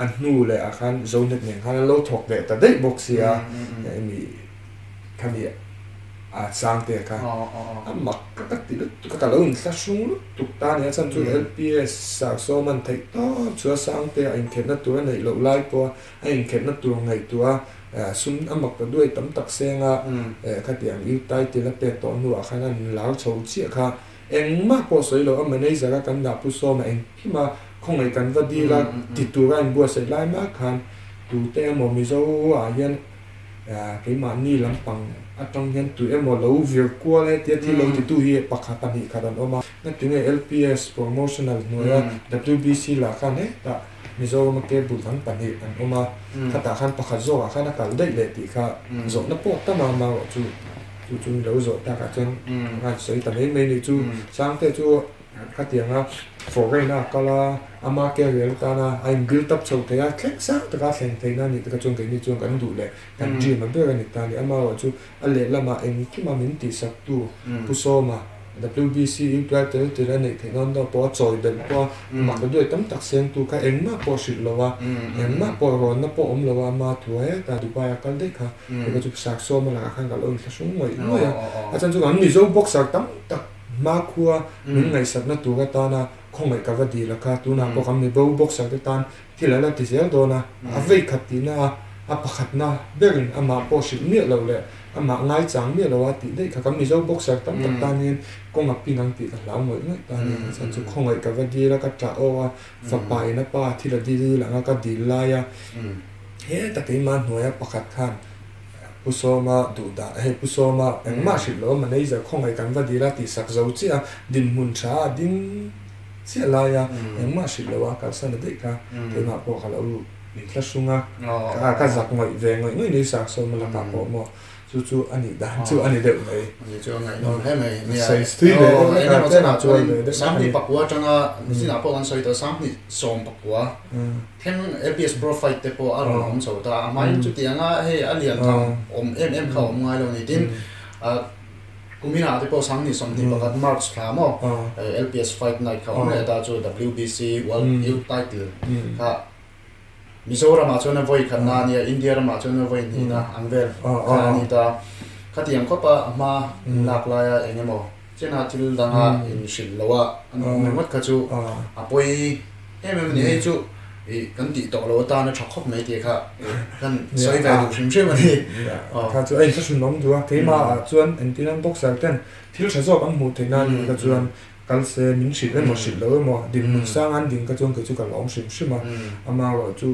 a hnu leh ah khan Zonet nen khan an lo thawk leh ta daih bawk sia emi khami a Sangtea kha a mak ka ka ti lutuk a ka lo inthlahrung lutuk ta a ni a chhan chu LPS Sarsawm an theih tawp chu a Sangtea inkhelhna tur a neih loh lai pawh a inkhelhna tur ngaihtuah a sum a mak ta duai tam tak seng a khatiang U title a pek tawh hnuah khan a inlar chho chiah kha. Engmah pawh sawi lo, a manager a kan dah Pu Sawma engkim a khawngaih kan va dil a ti tur a inbuatsaih lai mak khan tute emaw Mizo ah hian keimahni lampang atang hian tu emaw lo vir kual e tia thil lo titu hi pakhat pahnih khat an awm a. Ngatinge LPS promotional hnuaia WBC lah khan hetah Mizorama cable dang pahnih an awm a, khatah khan pakhat zawkah khan a kal daih leh tih kha zawhna pawh tam a amaherawh chu chu chu ni lo zawh takah chuan a sawi ta mai mai ni chu Sangte chu khatianga foreign a kal a, ama career atana a in build up chho thei a, thleng sang taka thleng theihna a nih takah chuan keini chuan kan duh leh kan dream a ber a ni ta a ni. Amaherawh chu A lehlamah engkima min tihsaktu Pu Sawma, WBC Utual tel tel a neih theih dawn deuh pawh a chawi belh pawh a mak ta duai tam tak sengtu kha engmah pawh hrilh lo a, engmah pawh rawnna pawh awm lo a, ama thu heta Dubai a kal daih kha kei chu Sak Sawma lakah khan ka lo inthlahrung ngawih ngawih a. A chhan chu kan Mizo boxer tam tak hmakhua min ngaihsakna tur atana khawngaih ka va dil a kha, tunah pawh kan Mibo boxer te tan Thil a la ti zel dawn a, a vei khat tihna a, a pakhatna berin amah pawh hrilh miah lo leh amah ngaichang miah lo a tih daih kha kan Mizo boxer tam tak tan hian kawng a pin ang tih ka hlau ngawih ngawih ta a ni. A chhan chu khawngaih ka va dil a, ka ṭah aw a, fapa in a pa thil a dil ang a, ka dil lai a, heta keimah hnuaia pakhat khan Pu Sawma duh dah, hei Pu Sawma engmah hrilh lo a manager khawngaih kan va dil a tihsak zo chiah a, dinhmun ṭha a ding. Chiah laia engmah hrilh lo a kalsan a daih kha keimah pawh ka lo inthlahrung a, ka zak ngawih ve ngawih ngawih ni sak sawm a lakah pawh maw chu chu a nih dan chu a ni deuh mai. Ani chu a ngaihnawm hle mai. Nia tui ve deuh hlek a chen ah chuan 20 pakua atanga nichinah pawh kan sawi tawh 2010 thleng LPS Pro Fight te pawh a rawn awm chho ta a hmain chutianga hei a lian tham awm em em kha a awm ngai lo ni tin Kuminah te pawh 2021 March thla maw LPS Fight Night kha awm leh ta chu WBC World Youth Title kha Mizoramah chuan a vawi khatna a nia, India ramah chuan a vawi hnihna ang vel kha a ni ta. Khatiang khawpa a hma lak laia eng emaw chena thil danga inhrilh loh a an awm ringawt kha chu a pawi em em a ni. Hei chu Ih, kan tih tawh lo atan a tha khawp mai tih kha kan sawi ve duh hrim hrim a ni. Kha chu a inthlahrun awm duh a, keimah ah chuan engtin an boxer ten thil tha zawk an hmuh theih nan kha chuan Kal se min hrilh emaw hrilh lo emaw dinhmun sang an ding ka chuan kei chu ka lawm hrim hrim a, amaherawhchu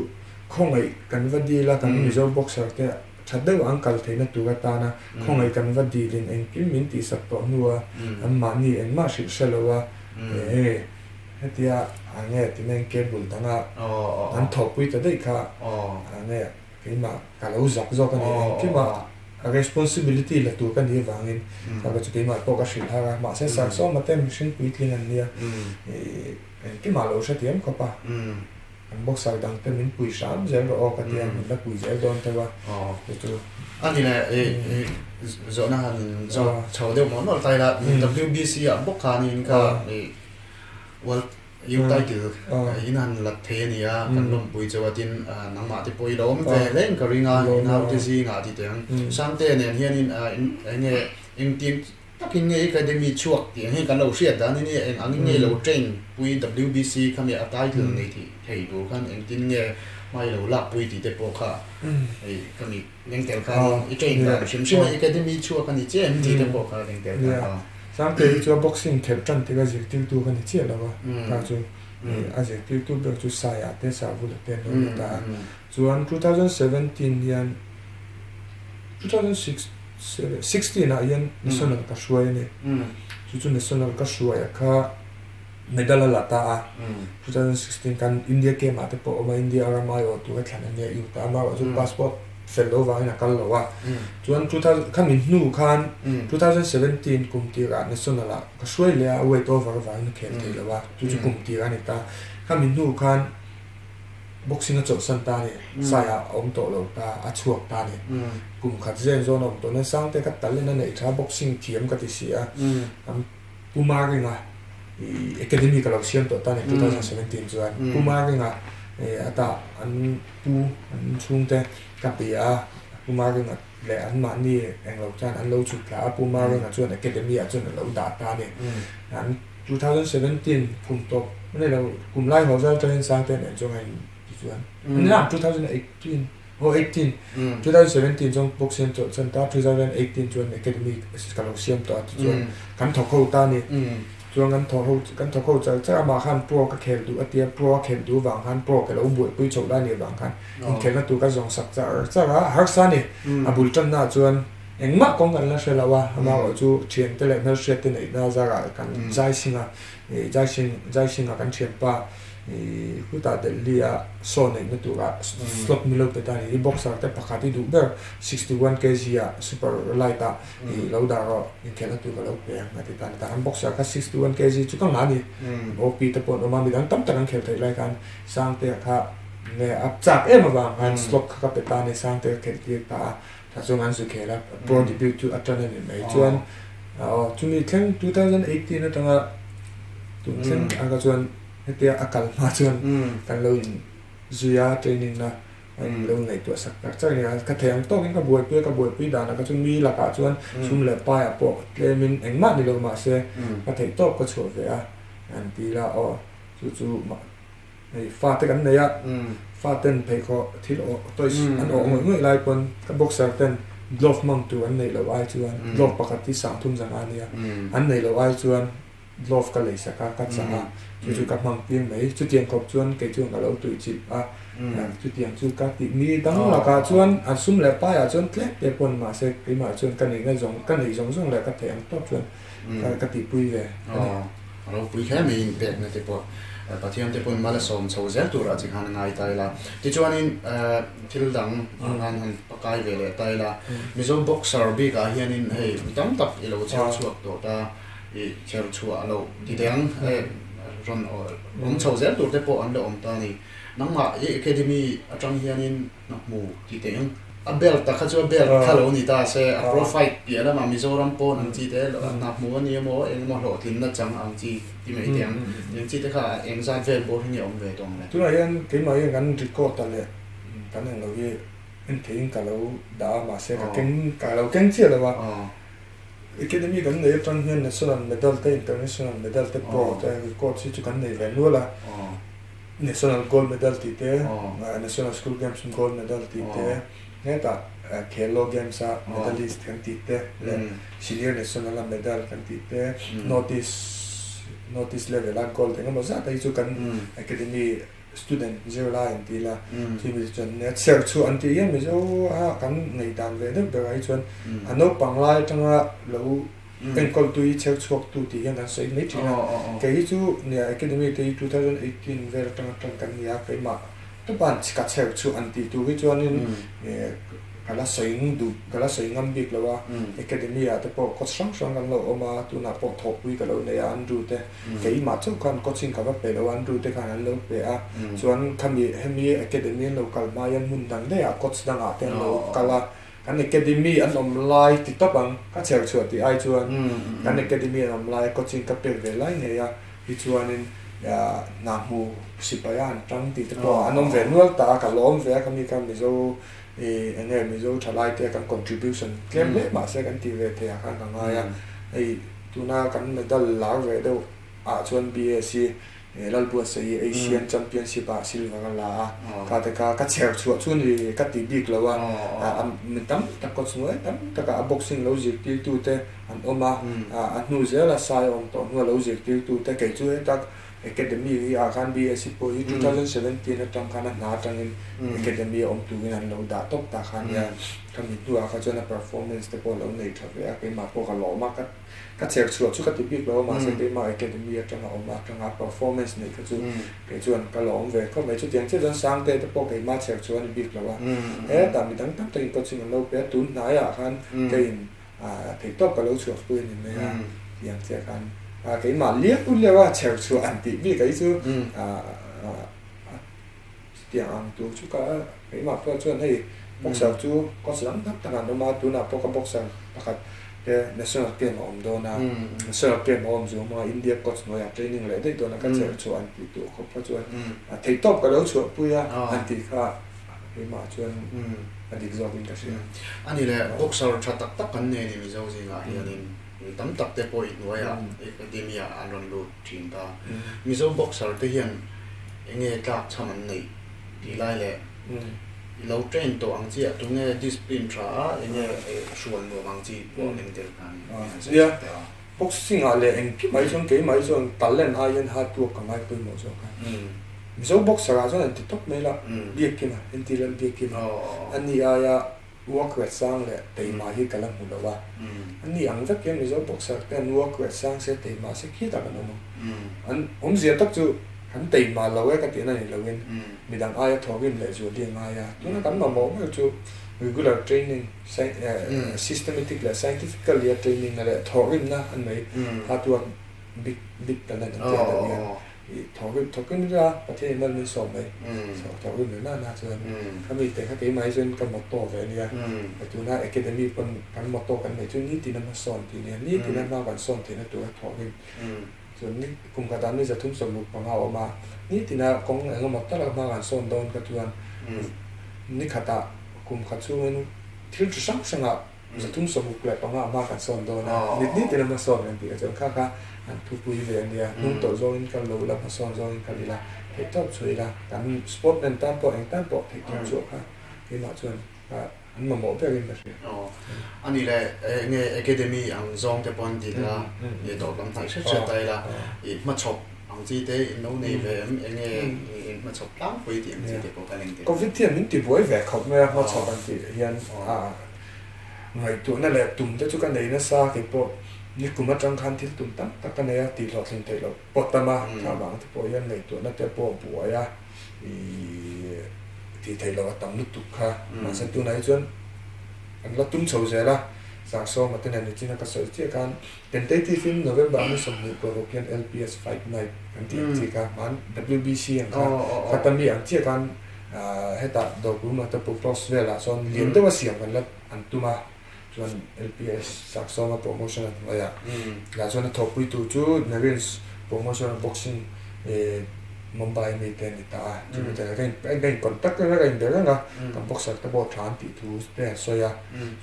khawngaih kan va dil a, kan Mizo boxer te tha deuh an kal theihna tur atana khawngaih kan va dilin engkim min tihsak tawh hnua anmahni engmah hrilh hre lo a, e hetia ange tineng cable danga an thawhpui ta daih kha ange. Keimah ka lo zak zawk a ni, engkimah responsibility la tur ka nih avangin kha chu keimah pawh ka hrilh har a, mahse Sarsawma te mihring puitling an nia, engkimah lo hrethiam khawp a, kan boxer dang te min pui hram zel rawh aw ka tia, min la pui zel dawn teuh a, chu chu. A ni le, zawhna han zawt chho deuh mawlh mawlh ta ila, WBC ah bawk khanin kha World U title in han lat thei a ni a, kan lawmpui chauh a, tin nangmah te pawh i lo awm ve hle in ka ring a, i naute zingah ti teh ang. Sangte nen hianin eng nge engtin takin nge academy chhuak tih ang hi kan lo hriat dan in eng angin nge i lo train pui WBC khami a title nei thei tur khan engtin nge hma i lo lak pui tih te pawh kha hei khami leng tel khan i train dan hrim hrim a academy chhuak a ni chiah em tih te pawh kha leng tel khan a. Sangte hi chu a boxing khelh tan tir a zirtirtu ka ni chiah lo a, kha chu a zirtirtu ber chu Saia te Savula te an lo ni ta a. Chuan 2017 hian 2016 ah hian national ka hruai a ni. Chu chu national ka hruai a kha medal a la ta a. 2016 khan India game ah te pawh a awm a, India ram aiawh tura thlan a nia youth ah amaherawhchu passport fel lo vangin a kal lo a, chuan 2000 khami hnu khan 2017 kum tirah national ah ka hruai leh a, weight over vangin a khel thei lo a, chu chu kum tir a ni ta, khami hnu khan boxing a chawlhsan ta a ni, sai ah a awm tawh lo ta, a chhuak ta a ni, kum khat zen zawn a awm tawh nan Sangte ka talent a neih tha boxing thiam ka ti si a, Pu Maringa academy ka lo siam tawh ta ni 2017 chuan Pu Maringa ata an pu an chhungte ka pe a, Pu Maringa leh an mahni englo chuan an lo chhuk thla a, Pu Maringa chuan academy ah chuan a lo dah ta a ni. An 2017 kum tawp a ni lo kum lai haw vel atangin Sangte nen chuan a in ti chuan 2018 Aw 18, 2017 chuan boxing an chawlh chan ta, 2018 chuan academy ka lo siam tawh a tichuan kan thawk ho ta a ni. Chuan kan thawk ho kan thawk ho char char a mah khan pro ka khel duh a tia, pro a khel duh vang khan pro ka lo buaipui chhoh lai nih vang khan inkhelhna tur ka zawng sak char char a, harsa a ni. A bul tanna ah chuan engmah kawng kan la hre lo a, amaherawh chu thiante leh hmelhriat te neihna zarah kan zai sing a, zai sing zai sing a kan thianpa Khutah Delhi a show neihna turah slot ni lo pe ta a ni. I boxer te pakhat i duh ber 61 kg ah super light ah i lo dah rawh inkhelhna tur ka lo pe ang a ti ta a ni. Tah khan boxer kha 61 kg chu ka ngah a ni. OP te pawh an awm a, midang tam tak an khel theih lai khan Sangtea kha nge a chak em avang khan slot kha ka pe ta a ni. Sangtea ka khelh tir ta a, tah chuan an zu khel a, pro debut chu a tan a ni mai. Chuan aw chumi thleng 2018 atanga tun thleng a ka chuan Hetia a kal hma chuan kan lo in zui a, training na a in lo ngaihtuah sak tak chak a ni a. Ka thei ang tawkin ka buaipui a, ka buaipui danah ka chuan mi lakah chuan sum leh paiah pawh tlemin engmah ni lo mahse ka theih tawp ka chhuah ve a, an ti la aw chu chu hei fate kan nei a, faten pheikhawh thil awh toys an awh ngawih ngawih lai pawn ka boxer ten glove hmang tur an neih loh ai chuan glove pakhat hi sangthum zanga a nia, an neih loh ai chuan Glove ka lei sak a, ka chah a, chu chu ka hmang tir mai. Chutiang khawp chuan kei chuan ka lo tui chilh a, chutiang chu ka tih mi dang lakah chuan a sum leh paiah chuan tlem te pawn mahse keimah chuan ka neihna zawng ka neih zawng zawng leh ka theih ang tawp chuan ka tihpui ve a ni. A ropui hle mai inpekna te pawh Pathian te pawn mal a sawm chho zel turah chi khan a ngai ta ila. Tichuanin thil dang ang khan han pakai ve leh ta ila. Mizo boxer bikah hianin hei mi tam tak i lo chher chhuak tawh ta. I chher chhuah loh ti teh ang rawn awm chho zel tur te pawh an la awm ta a ni. Nangmah i academy atang hianin hna hmu ti teh ang. A belt a kha chu a belt kha lo ni ta se, a pro fight piah lamah Mizoram pawn ang chi te hna hmu a ni emaw eng emaw hlawhtlinna chang ang chi ti mai teh ang. Eng chi te kha eng zat vel bawr hi nge awm ve tawh ang le? Tunah hian keimah hian kan record a leh kan englo hi en theihin ka lo dah a mahse ka keng ka lo keng chiah lo a. Academy kan nei atang hian National Medal te, International Medal te, Pro te, record hi chu kan nei ve nual a. National Gold Medal tih te, National School Games Gold Medal tih te, hetah Khelo Games a medalist kan tih te leh Senior National a medal kan tih te, North East North East level a gold engemaw zat a hi chu kan academy student zirlai an ti ila chumi chu chuan nia chhiar chhuah an tih hian Mizo a kan ngaihdan ve deuh berah hi chuan a naupang lai atanga lo enkawl tu hi chhiar chhuak tu tih hian kan sawi mai thin a kei hi chu nia academy te hi 2018 vel atanga tan kan ni a keimah Tupan ka chher chu an tih tur hi chuanin ka la sawi duh, ka la sawi ngam bik lo a, Academy ah te pawh coach hrang hrang kan lo awm a, tunah pawh thawhpui ka lo nei a, Andrew te keimah chauh khan coaching ka va pe lo a, Andrew te khan an lo pe a, chuan khami hemi Academy an lo kal hma hian hmun dang daih ah coach dangah te an lo kal a, kan Academy an awm lai ti tawp ang, ka chher chhuah tih ai chuan kan Academy an awm lai coaching ka pek ve lai ngei a. Tichuanin hna hmu sipai a han tang tih te pawh an awm ve nual ta a, ka lawm ve a, ka mi kha Mizo ih eng nge Mizo thalai te kan contribution tlem hle mahse kan tih ve theih ah khan ka ngai a, hei tuna kan medal lar ve deuh ah chuan BSc Lalbuatsaih Asian Championship ah silver a la a, kha te kha ka chher chhuah chu ni ka ti bik lo a, mi tam tak coach hnuai tam takah a boxing lo zirtirtu te An awm a, a hnu zela sai awm tawh hnua lo zirtirtu te kei chu heta Academy hi ah khan BSc pawh hi 2017 atang khan a hna atangin Academy a awm turin an lo dah tawp ta kha nia. Khami hnuah kha chuan a performance te pawh a lo nei tha ve a, keimah pawh ka lawm a, ka chher chhuah chu ka ti bik lo a, mahse keimah Academy atanga awm atanga performance neih kha chu kei chuan ka lawm ve khawp mai. Chutiang chiah chuan Sangte te pawh keimah chher chhuah a ni bik lo a, hetah midang tam takin coaching an lo pe a, tun hnaiah khan keiin Theih tawp ka lo chhuah pui a ni mai a, tiang chiah khan keimah liau liau a chher chhuah an tih bik hi chu tiang ang tur chu ka keimah pawh chuan hei boxer chu coach lam tak tak an awm a, tunah pawh ka boxer pakhat te national camp a awm dawn a, national camp a awm zawm a, India coach hnuaiah training leh daih dawn a ka chher chhuah an tih tur khawp kha chuan theih tawp ka lo chhuah pui a an tih kha. Keimah chuan a dik zawkin ka hria. A ni le, boxer tha tak tak kan nei a ni Mizo zingah hianin tam tak te pawh i hnuaiah academy-ah an rawn lut thin ta. Mizo boxer te hian eng nge tlak chham an neih tih lai leh i lo train tawh ang chiah tunge discipline tha a eng nge hrual nuam ang chi pawh eng tel khan an sawi sak teh a. Boxing-ah leh engkim mai chuan keimah hi chuan talent aiin hard work ka ngai pawimawh zawk a. Mizo boxer ah chuan an ti tawp mai la, Biakina, NT Lal Biakina, a ni aia work rate sang leh teima hi ka la hmu lo a. A ni ang vek hian Mizo boxer te an work rate sang se teima se khi tak an awm ang. An awmzia tak chu kan teima lo e ka tihna ni loin midang aia thawhrim leh zual hi a ngai a. Tuna kan mamawh ber chu regular training, systematic leh scientifically a training na leh thawhrimna an mai hard work big big talent an tih ang deuh hian. I thawk thawk in ila Pathian in mal min sawm mai thawk rim leh nana chuan khami te kha keimah hi chuan ka motto ve ania tuna academy pawn kan motto kan neih chu nitin a hmasawn tih ania nitin a hma kan sawn theihna tura thawk rim chuan ni kum khatah ni 365 a awm a nitin a kawng engemaw taka hma kan sawn dawn kha chuan ni khatah kum khat chhungin thil chi hrang hrangah 365 a hma kan sawn dawn a, nit ni tina hmasawn kan tih kha chuan kha kha an thupui ve a nia, hnung tawh zawngin kal lo ila hmasawn zawngin kal ila theihtawp chhuah ila kan sportman tan pawh eng tan pawh theihtawp chhuah kha keimah chuan an mamawh berin ka hria. Aw, a nih leh eng nge academy ang zawng te pawh an ti ila, ih tawh lam hnaih hret hret ta ila, ih hmachhawp ang chi te in lo nei ve em, eng nge in hmachhawp tlangpui tih ang chi te pawh ka leng tir. Covid hian min tibuai ve khawp mai a, hmachhawp an tih hian a. Ngaihtuahna leh tum te chu ka nei nasa, kei pawh nikum atang khan thil tum tam tak ka nei a, tih hlawhtlin theih loh pawh tam a, kha vang te pawh hian ngaihtuahna te pawh buai a, ih tih theih loh a tam lutuk kha, mahse tunah hi chuan an la tum chho zel a, Sangsawma te nen nichina ka sawi chiah khan tentative in November ni 20 paruk hian LPS Fight Night kan tih ang chi kha, hmaan WBC ang kha, khata mi ang chiah khan Hetah Dawrpui Matapur Cross velah chuan lian deuha siam kan la an tum a, chuan LPS Saksawma promotion a hnuai a, lah chuan a thawhpui tur chu Marines promotion a boxing Mumbai mi te a ni ta a, chumi te ka in ka in contact reng a, ka inbe reng a, kan boxer te pawh tha an tih thu te an sawi a,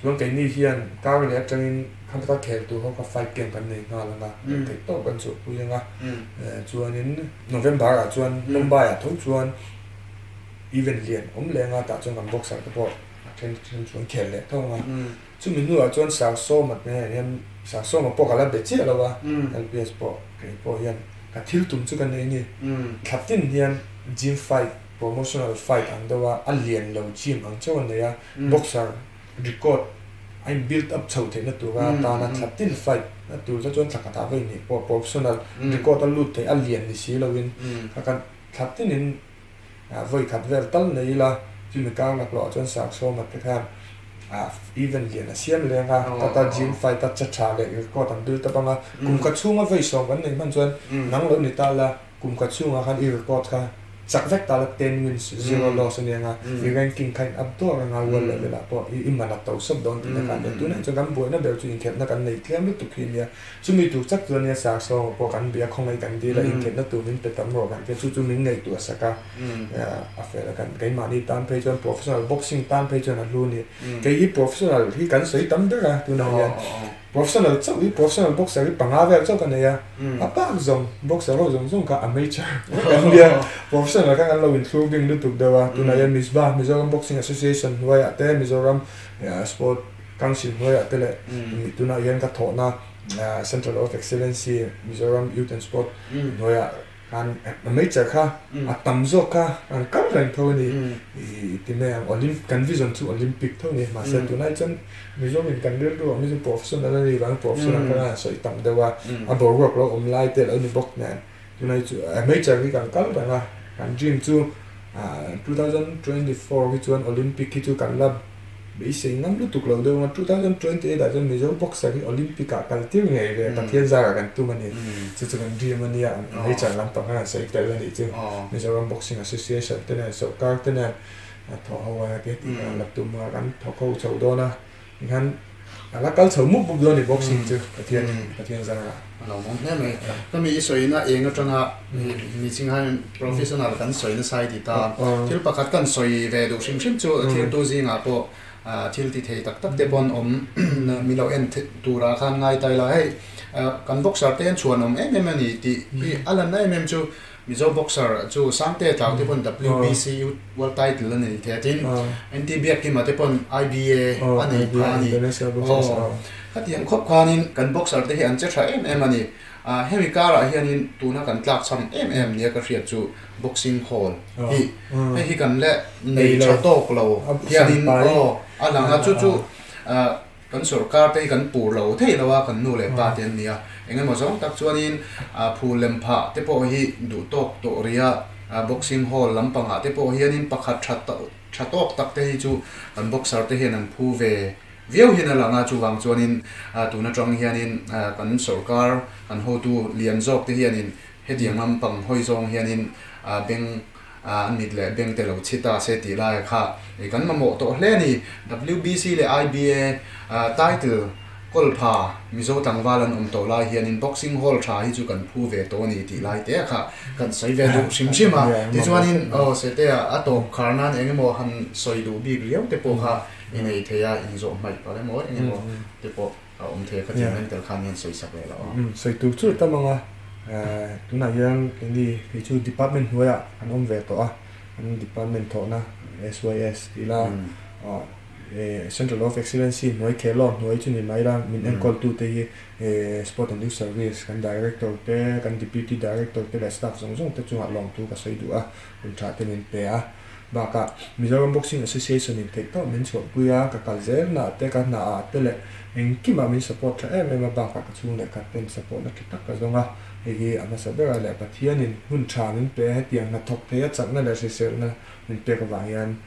chuan keini hian kar leh atangin khata khel tur ho kha fight camp kan nei nghal ang a, kan theih tawp kan chhuahpui ang a, chuanin November ah chuan Mumbai ah tho chuan Event lian awm leh anga tah chuan kan boxer te pawh a then then chu an khel leh tho anga chumi hnuah chuan Sarsawma te nen hian Sarsawma pawh ka la be chiah lo a LPS pawh kei pawh hian Ka thil tum chu ka nei a ni. Thla tin hian gym fight, promotional fight ang deuh a, a lian lo gym ang chauh a nei a, boxer record a in build up chho theihna tura atana thla tin fight na tur te chuan thla khatah vawi hnih pawh professional record a lut theih a lian ni si loin kha kan thla tinin vawi khat vel tal nei ila chumi kar laklawh ah chuan Saksawma te khan event lian a siam leng a tata gym fight a che tha leh record an build up anga kum khat chhunga vawi sawm kan nei hman chuan nang lo ni ta la Kum khat chhungah khan i record kha chak vek ta la, ten wins, zero loss a nia nga, i ranking kha in up dawr anga world level ah pawh i man a to sawp dawn tihna kha a nia. Tunah chuan kan buaina ber chu inkhelhna kan nei tlem lutuk hi a nia. Chumi tur chak chu a nia Sarsawng pawh kan bia khawngaih kan dil a, inkhelhna tur min pe tam rawh kan tia, chu chu min ngaihtuah sak a, a fel a kan keimahni tan phei chuan professional boxing tan phei chuan a hlu a ni. Kei hi professional hi kan sawi tam ber a tunah hian. Professional chauh hi professional boxer hi panga vel chauh ka nei a, a pak zawng boxer ho zawng zawng kha amateur kan nia, professional kha kan lo inthlur bing lutuk deuh a, tunah hian Misba Mizoram Boxing Association hnuaiah te Mizoram Sport Council hnuaiah te leh tunah hian ka thawhna Central of Excellency Mizoram Youth and Sport hnuaiah Khan amateur kha a tam zawk kha an kal reng tho a ni i ti mai ang Olymp kan vision chu Olympic tho a ni mahse tunah chuan Mizomin kan rilru ang hi chu professional a ni vang professional kha a sawi tam deuh a a boruak lo awm lai te lo ni bawk nen tunah chu amateur hi kan kal reng a kan dream chu 2024 hi chuan Olympic hi chu kan la Beisei ngam lutuk lo deuh a, 2028 ah chuan Mizo boxer hi Olympic ah kal tir ngei ve, Pathian zarah kan tum a ni. Chu chu kan dream a nia, nature lampang khan an sawi tel a nih chu. Mizoram Boxing Association te nen, sawrkar te nen thawh ho a tia tih kan la tum a, kan thawk ho chho dawn a, tikhan a la kal chho mup mup dawn a ni boxing chu Pathian Pathian zarah. A lo awm hle mai. Ka mi i sawina eng atanga mi ching hian professional kan sawi nasa i ti ta. Thil pakhat kan sawi ve duh hrim hrim chu thiltu zingah pawh thil ti thei tak tak te pawh an awm mi lo en turah khan ngai ta ila hei kan boxer te an chhuan awm em em a ni tih hi a lanna em em chu Mizo boxer chu Sangte Tlau te pawn WBC World Title a nei thei a tin NT Biakkima te pawn IBA a nei pha a ni. Aw khatiang khawp khanin kan boxer te hi an che tha em em a ni. Hemi karah hianin tuna kan tlak cham em em nia ka hriat chu boxing hall hi hei hi kan le nei tha tawk lo hianin aw a lang a chu chu Kan sorkar te hi kan pur lo thei lo a, kan nu leh pa te an ni a. Eng emaw zawng tak chuanin phul lem phah te pawh hi duh tawk tawh rih a, boxing hall lampangah te pawh hianin pakhat tha tha tawk tak te hi chu kan boxer te hian an phu ve viau hian a lang a, chuvang chuanin tun atang hianin kan sorkar kan hotu lian zawk te hianin hetiang lampang hawi zawng hianin beng A mit leh beng te lo chhi ta se tih laia kha i kan mamawh tawh hle a ni. WBC leh IBA title kawl pha Mizo tlangval an awm tawh lai hianin boxing hall tha hi chu kan phu ve tawh a ni tih lai te kha kan sawi ve duh hrim hrim a. Tichuanin aw Setea a tawp khar nan eng emaw han sawi duh bik riau te pawh kha i nei thei a, inzawh hmaih palh emaw eng emaw te pawh. A awm thei a, khatiang reng tel khan hian sawi sak leh loh a. Sawi tur chu tam ang a, tunah hian keini kei chu department hnuaiah kan awm ve tawh a, kan department thawhna SYS tih la Central of Excellency hnuai Khelaw hnuai chu ni mai la, min enkawltute hi Sport and Youth Service kan Director te, kan Deputy Director te leh staff zawng zawng te chungah lawmthu ka sawi duh a, hun tha te min pe a. Bakah Mizoram Boxing Association in theihtawp min chhuahpui a, ka kal zelnaah te, ka hnaah te leh engkimah min support tha em em a, bakah ka chhung leh khat ten support na tha tak ka zawng a, hei hi a hmasa ber a leh Pathianin hun tha min pe a, hetiang hnathawk theia chakna leh hriselna min pek avang hian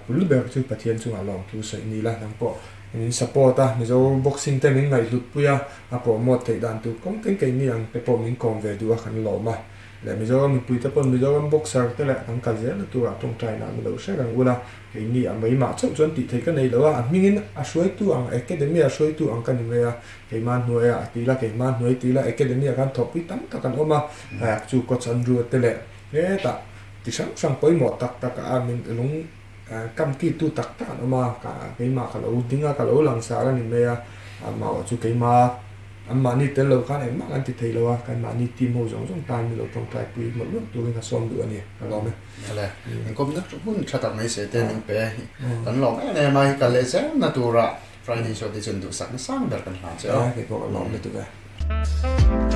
bul ber chu Pathian chungah lawmthu sawi ni la, nang pawh min support a, Mizo Boxing te min ngaihhlutpui a, a promote theih dan tur kawng keng keini ang te pawh min kawm ve duh a kan lawm a. Leh Mizoram mipui te pawn Mizoram boxer te leh kan kal zel na turah tawngtai na mi lo hre reng ula, keini a meimah chauh chuan tih theih ka nei lo a, a hmingin a hruaitu ang academy a hruaitu ang ka ni mai a, keimah hnuaiah a ti la, keimah hnuai ti la, academy ah khan thawhpui tam tak an awm a, chu coach an ruat te leh hetah ti hrang hrang pawimawh tak tak a min lung kam ki tu tak tak an awm a, keimah ka lo ding a, ka lo langsar a ni mai a, amah chu keimah. An mahni tel lo khan engmah kan ti thei lo a, kan mahni team ho zawng zawng tan milo tawngtai pui mawlh mawlh turin ka sawm duh a ni, ka lawm e. Ele, inkawmna hun tha tak mai se te min pe kan lawm em em a, hi kal leh zel na tura Friday show te chuan duhsakna sang ber kan hlan che a. Kei pawh ka lawm lutuk e.